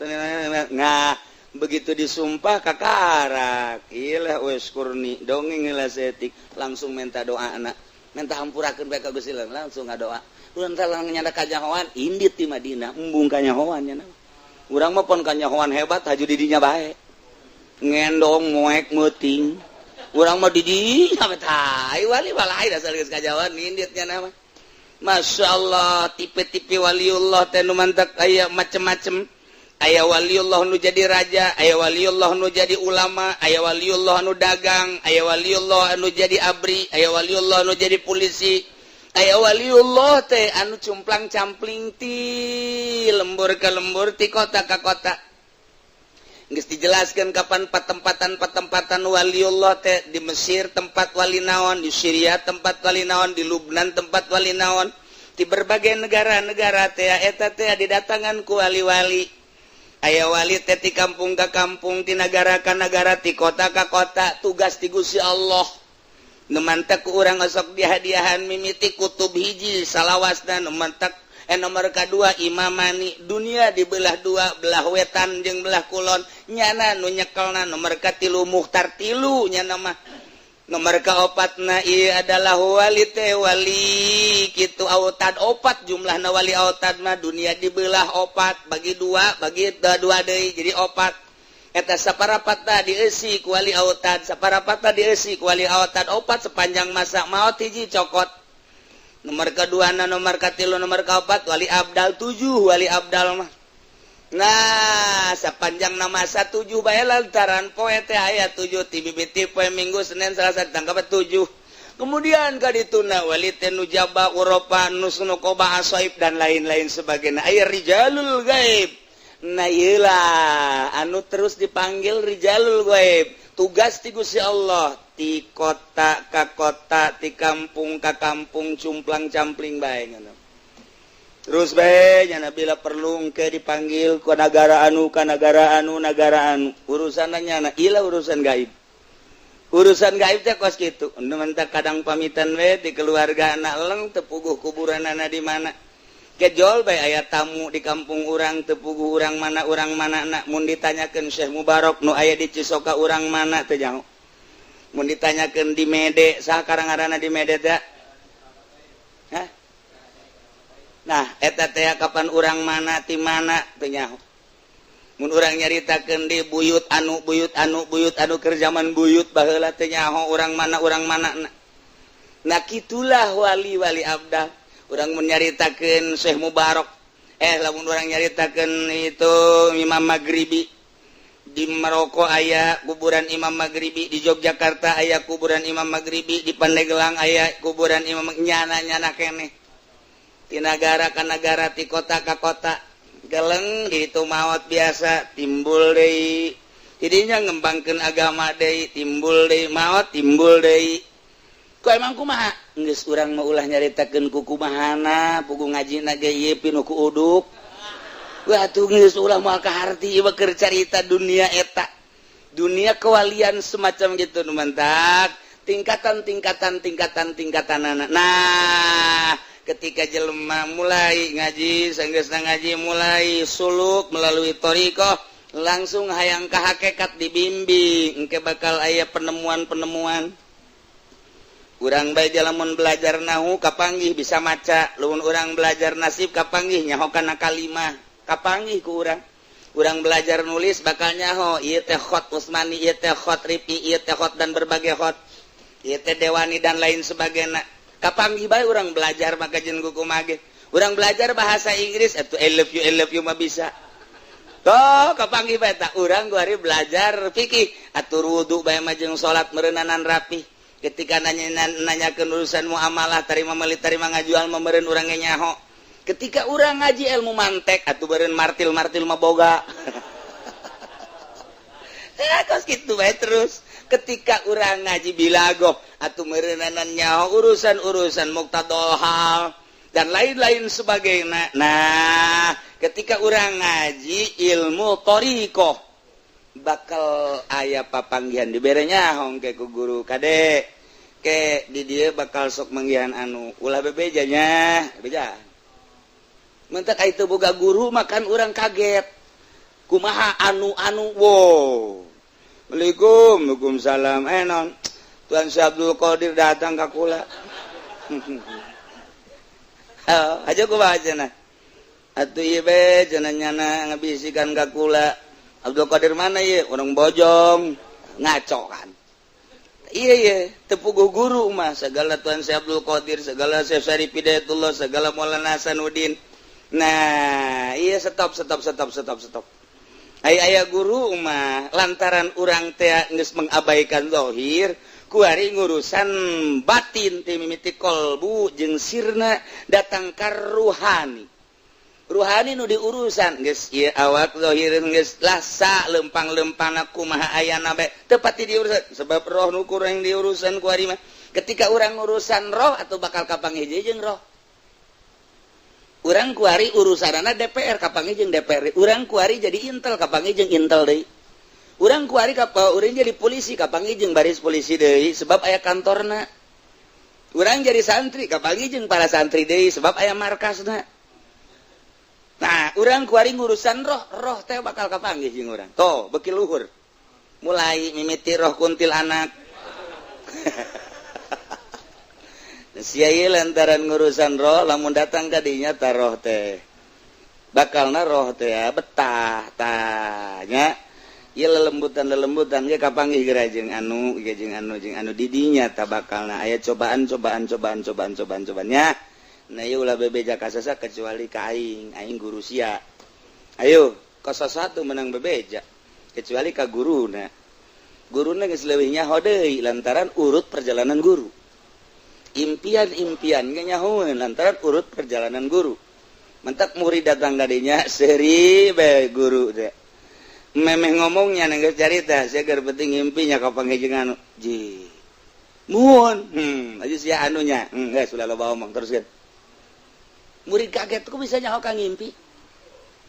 Nah, begitu disumpah kakarak. Ilah Uwais Kurni dongeng lah setik, langsung minta doa anak, minta hampurakeun bae ka Gusti Allah, langsung ngadoa. Urang teh nyanda kanyahoan indit di Madinah, embung kanyahoan nya. Urang mah pon kanyahoan hebat, haju di dinya bae, ngendong moek meuting. Urang mah di dinya bae, wali walai dasar geus kajawan ninditnya nama. Masya Allah, tipe-tipe waliullah teh nu mantak aya macem-macem. Aya waliullah nu jadi raja, aya waliullah nu jadi ulama, aya waliullah nu dagang, aya waliullah anu jadi ABRI, aya waliullah nu jadi polisi, aya waliullah teh anu cumplang campling ti lembur ke lembur, ti kota ke kota. Geus dijelaskan kapan patempatan-patempatan waliullah teh, di Mesir tempat wali naon, di Syria tempat wali naon, di Lubnan tempat wali naon, di berbagai negara-negara teh eta teh didatangan ku wali-wali. Aya wali teh ti kampung ke kampung, ti nagara ka nagara, ti kota ka kota, tugas ti Gusti Allah. Nu mantak ku urang osok dihadiahan mimiti kutub hiji salawasna, nu mantak nomor kedua imamani, dunia dibelah dua, belah wetan jeung belah kulon, nyana nu nyekelna. Nomor katilu muhtar tilu nyana mah. Nomor kaopatna ieu adalah wali teh wali kitu autad, opat jumlahna wali autad mah. Dunia dibelah opat, bagi dua, bagi dua deui jadi opat. Eta saparapatna dieusi ku wali autad, saparapatna dieusi ku wali autad, opat sepanjang masa. Maot hiji, cokot nomor kedua na, nomor katilu, nomor keempat wali abdal, tujuh wali abdal mah. Nah, sepanjang nama tujuh bae, lantaran poe teh aya tujuh, ti bibiti poe Minggu, Senin, Selasa, ditangkap tujuh. Kemudian kadituna wali teh nujaba, urafa, nusnukoba, asoib, dan lain-lain sebagainya. Aya rijalul gaib. Nah, iyalah anu terus dipanggil rijalul gaib, tugas ti Gusti Allah ti kota ka kota, ti kampung ka kampung, cumplang campling bae ngono terus bae nyana. Bila perlu ke dipanggil ke negara anu, ka negara anu, negara anu, urusan nyana ilah urusan gaib. Urusan gaib teh kos kitu. Nu kadang pamitan we di keluarga anak leng, teu puguh kuburan anak di mana. Kejol bae aya tamu di kampung urang, teu puguh urang mana, urang mana. Nak mun ditanyakeun Syekh Mubarok nu aya di Cisoka urang mana, teu nyaho. Mun ditanyakeun di Mede saha karang-ngaranna di Mede teh? Hah? Nah, eta teh kapan urang mana, ti mana, teu nyaho. Mun urang nyaritakeun di buyut anu, buyut anu, buyut anu keur zaman buyut baheula, teu nyaho urang mana, urang mana. Nah, kitulah wali-wali abdal. Urang mun nyaritakeun Syekh Mubarok, lamun urang nyaritakeun itu Imam Maghribi, di Maroko aya kuburan Imam Maghribi, di Yogyakarta aya kuburan Imam Maghribi, di Pandeglang aya kuburan Imam, nyana-nyana keneh ti nagara ka nagara, ti kota ka kota. Geleng itu maut biasa, timbul deui tidinya ngembangkeun agama deui, timbul deui, maut, timbul deui. Kok emang kumaha geus urang mah ulah nyaritakeun ku kumahana, puguh ngajina ge ieu pinuh ku uduk. Wah tuh, geus ulah moal kaharti ieu keur carita dunia eta, dunia kewalian semacam gitu. Nu mantak tingkatan tingkatan tingkatan tingkatan. Nah, ketika jelema mulai ngaji, sanggeusna ngaji mulai suluk melalui thoriqoh, langsung hayang ka hakikat, dibimbing, engke bakal aya penemuan-penemuan. Urang bae lamun belajar nahu kapanggih bisa maca, lamun urang belajar nasib kapanggih nyaho kana kalimah, kapanggih ku urang. Urang belajar nulis bakal nyaho ieu teh khot Utsmani, ieu teh khot Ripi, ieu teh khot dan berbagai khot, ieu teh Dewani dan lain sebagainya, kapanggih bae. Urang belajar maka jeung kumaha ge urang belajar bahasa Inggris atuh "I love you, I love you" mah bisa toh, kapanggih bae. Tak urang hari belajar fikih atur wudu bae mah jeung salat meureunanan rapi. Ketika nanya nanya ke urusan muamalah, tarima meuli, tarima ngajual, meureun urang nyaho. Ketika urang ngaji ilmu mantek atau beren martil martil mah boga ya, kos gitu bae terus. Ketika urang ngaji balaghah atau meureunanan nyaho urusan-urusan muqtadol hal dan lain-lain sebagainya. Nah, ketika urang ngaji ilmu thoriqoh bakal aya papanggihan, diberenya hongke ku guru, "Kade ke di dia bakal sok manggihan anu, ulah bebejanya beja." Mentak itu boga guru makan urang kaget, kumaha anu anu, wow, "Assalamualaikum." "Waalaikumsalam." "Eh, non Tuan Syekh Abdul Qadir datang ka kula." Oh, aja kumaha cenah. Atuh ieu be cenah nyana ngabisikan ka kula. Abdul Qadir mana ieu? Urang Bojong. Ngaco kan. Iya iya, tepuguh guru mah segala Tuan Syekh Abdul Qadir, segala Syekh Syarif Hidayatullah, segala Maulana Hasanuddin. Nah, iya, stop, stop, stop, stop, stop. Aya aya guru mah lantaran urang teh geus mengabaikan zahir, kuari ngurusan batin teh mimiti kolbu jeung sirna datang ka ruhani. Ruhani nu diurusan geus ieu awak zahir geus lasa lempang-lempangna kumaha ayana bae teu pati diurusan, sebab roh nu kurang diurusan kuari mah. Ketika urang ngurusan roh atau bakal kapanggih jeung roh. Urang kuari urusanana DPR, kapanggih jeung DPR. Urang kuari jadi Intel, kapanggih jeung Intel deui. Urang kuari kapa urang jadi polisi, kapanggih jeung baris polisi deui, sebab aya kantorna. Urang jadi santri, kapanggih jeung para santri deui, sebab aya markasna. Nah, urang kuari ngurusan roh, roh teh bakal kapanggih jeung urang. Toh, beki luhur. Mulai mimiti roh kuntilanak. Sia ieu lantaran ngurusan roh, lamun datang ka dinya tah roh teh. Bakalna roh teh ya, betah tanya. Ieu lelembutan-lelembutan ge kapanggih geura jeung anu, ge jeung anu, jeung anu didinya tah bakalna aya cobaan, cobaan, cobaan, cobaan, cobaan, cobaannya. Nah, ieu ulah bebeja ka sasa kecuali ka aing, aing guru sia. Ayo, ka satu menang bebeja kecuali ka guruna. Guruna geus leuwih nyaho deui lantaran urut perjalanan guru. Impian-impian ge nyahoeun lantaran urut perjalanan guru. Mentak murid datang kadinya seri bae guru teh. Memeh ngomongnya geus carita sia keur penting ngimpinya ka panggih anu. Ji. Muhun. Aja sia anunya. Geus ulah loba omong teruskeun. Murid kaget, kok bisa nyaho ka ngimpi?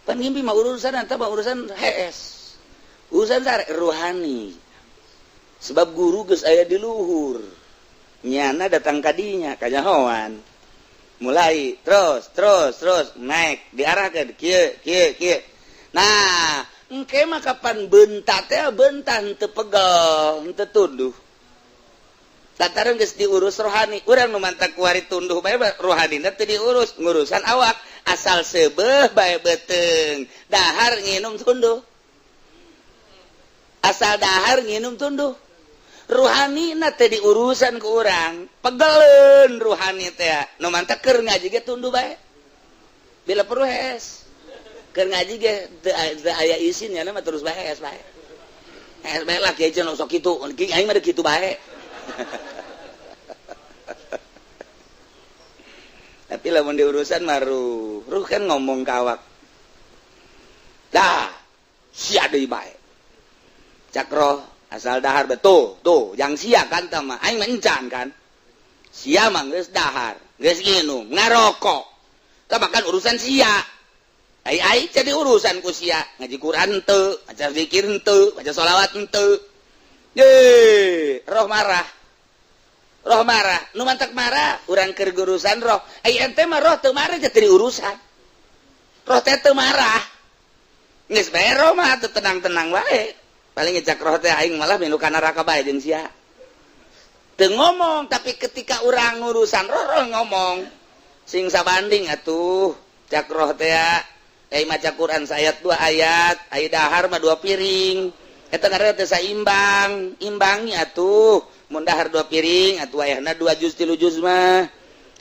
Pan ngimpi mah urusan eta mah urusan HS. Urusan sare ruhani. Sebab guru geus aya di luhur. Nyana datang kadinya kanyahoan. Mulai terus terus terus naik diarahkeun kieu kieu kieu. Nah, engke mah kapan bentak teh bentak henteu pegel, henteu tunduh. Lantaran geus diurus rohani, urang nu mantak kuari tunduh bae rohanina teu diurus, ngurusan awak asal seubeuh bae beuteung, dahar nginum tunduh. Asal dahar nginum tunduh. Ruhani na teh diurusan ku urang, pegeleun ruhani teh. Nu mantak keur ngaji ge tunduh bae. Bila perlu hees. Keur ngaji ge teu aya isin nya mah terus bae hees bae. Hees bae lah kieu cenah sok kitu, aing mah kitu bae. Tapi lamun diurusan mah ruh, ruh kan ngomong ka awak. Dah, sia deui bae. Cak roh asal dahar betul tuh yang sia kan tah mah aing mah encan kan. Sia mah geus dahar, geus nginum, ngarokok. Tah bahkan urusan sia. Ai ai jadi urusan ku sia, ngaji Quran henteu, maca zikir henteu, maca sholawat henteu. Ye, roh marah. Roh marah, nu mantak marah, urang keur urusan roh. Ai ente mah roh teu marah jadi urusan. Roh teh teu marah. Geus bae roh mah teu tenang-tenang wae. Paling ngecak roh teh aing malah milu ka neraka bae jeung sia. Teu ngomong, tapi ketika urang ngurusan roh, roh ngomong. Sing sabanding atuh cak roh teh ai maca Quran saayat dua ayat, ai dahar mah dua piring. Eta ngaranna teh saimbang, imbangi atuh. Mun dahar dua piring atuh ayahna 2 juz 3 juz mah.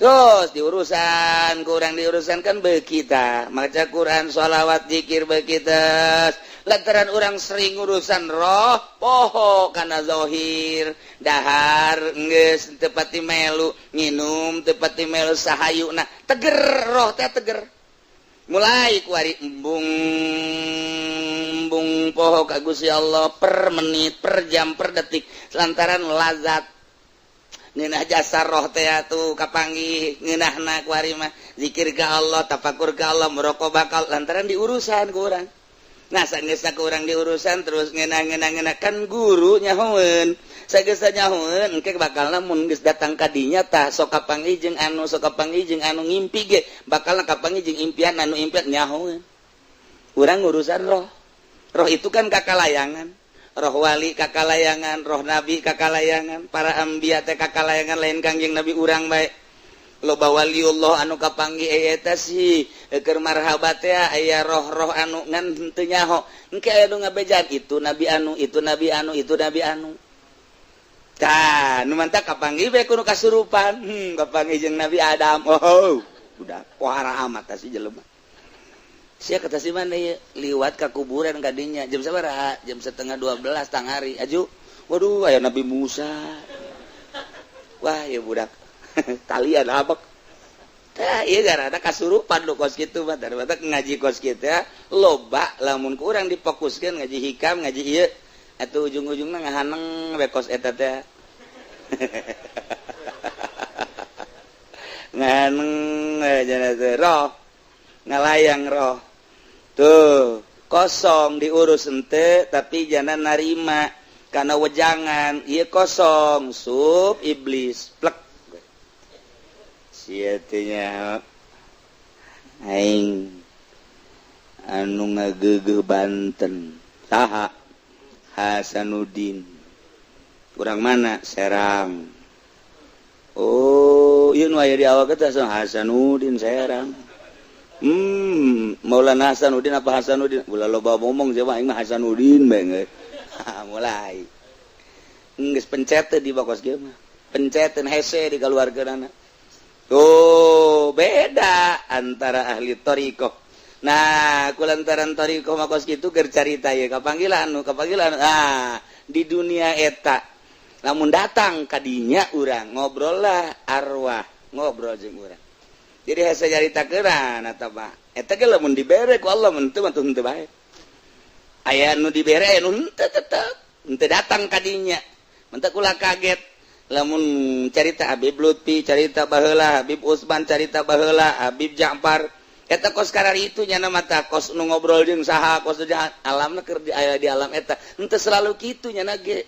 Terus diurusan, kurang diurusan kan beuki tah. Maca Quran, sholawat, zikir beuki teh. Lantaran urang sering urusan roh, poho kana zahir, dahar geus teu pati melu, nginum teu pati melu sahayuna. Teger roh teh teger. Mulai kuari embung embung poho ka Gusti Allah per menit, per jam, per detik lantaran lazat ngeunah jasa roh teh atuh kapanggih ngeunahna kuari mah zikir ka Allah, tafakur ka Allah, merokok bakal lantaran diurusan ku urang. Nah, sageusna ku urang diurusan terus ngeunah-ngeunah kan guru nyahoeun. Sageusna nyahoeun engke bakalna mun geus datang ka dinya tah sok kapanggih jeung anu, sok kapanggih jeung anu ngimpi ge bakalna kapanggih jeung impian anu impian nyahoeun. Urang ngurusan roh. Roh itu kan kakalayangan. Roh wali kakalayangan, roh nabi kakalayangan, para anbiya teh kakalayangan lain Kangjeng Nabi urang bae. Loba waliullah anu kapanggih eta sih keur marhaba teh, aya roh-roh anu ngan henteu nyaho. Engke aya nu ngabejaan itu nabi anu, itu nabi anu, itu nabi anu. Tah, nu mantak kapanggih bae kudu kasurupan. Kapanggih jeung Nabi Adam. Oh, udah pohara amat tah si jelema. Sia kata si mana ya? Liwat ka kuburan kadinya jam sabaraha? Jam 11.30 tanghari. Aju, waduh, aya Nabi Musa. Wah, ya budak talian abek. Tah, ieu gara ada kasurupan lu kos kitu mah. Daripada ngaji kos kitu ya, loba lamun kurang difokuskeun ngaji hikam, ngaji ieu atuh ujung-ujungna ngahaneng we kos eta teh. Ngahaneng aja teh roh ngalayang roh. Tuh, kosong diurus ente tapi jangan narima karena wejangan ieu kosong sub iblis plek. Nya aing anu ngagegeh Banten saha? Hasanuddin. Kurang mana? Serang. Oh, ieu nu aya di awak teh Hasanuddin Serang. Maulana Hasanuddin apa Hasanuddin? Ulah loba ngomong siapa, aing mah Hasanuddin bae. Mulai geus pencet di bakos kieu mah, penceteun hese di kaluarkeunana. Tuh, beda antara ahli thoriqoh. Nah, kulantaran thoriqoh mah kos kitu keur carita ye kapanggilan nu kapanggilan. Ah, di dunia eta. Lamun datang kadinya urang ngobrol lah, arwah ngobrol jeung urang. Jadi hese nyaritakeun eta mah. Eta ge lamun dibere ku Allah mun teu mah henteu bae. Aya nu dibere, aya nu henteu, tetep henteu datang kadinya. Mentak ulah kaget lamun carita Habib Lutfi carita baheula, Habib Usman carita baheula, Habib Ja'far eta kos karar itu nyana mata kos nu ngobrol jeung saha, kos alamna keur di aya di alam eta henteu selalu kitu nyana ge.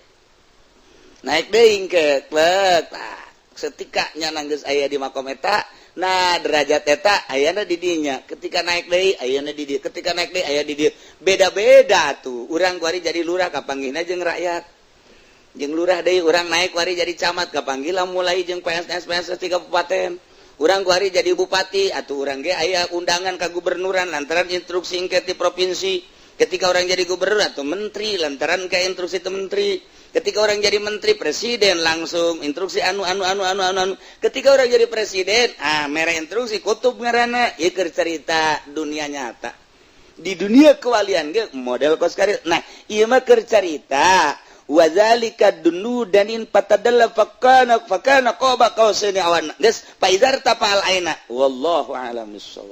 Naik deui ke klek, tah setika nyana geus aya di makom eta, nah, derajat eta ayana di dinya. Ketika naik deui ayana di dieu, ketika naik deui aya di dieu, beda-beda tuh. Urang kuari jadi lurah kapanggihna jeung rakyat, jeung lurah deui. Urang naik kuari jadi camat kapanggih mulai jeung PSS PSS di kabupaten. Urang kuari jadi bupati atau urang ge aya undangan ka gubernuran lantaran instruksi engke di provinsi. Ketika orang jadi gubernur atau menteri lantaran ke instruksi itu menteri. Ketika orang jadi menteri, presiden langsung instruksi anu anu anu anu anu anu. Ketika orang jadi presiden, ah, mere instruksi kutub ngaranna. Ieu keur cerita dunia nyata. Di dunia kewalian ge model kos karir. Nah, ieu mah keur carita wazalika dunudanin fatadalla fakana fakana qaba qausaini awan geus faizar tafal aina wallahu a'lam bissawab.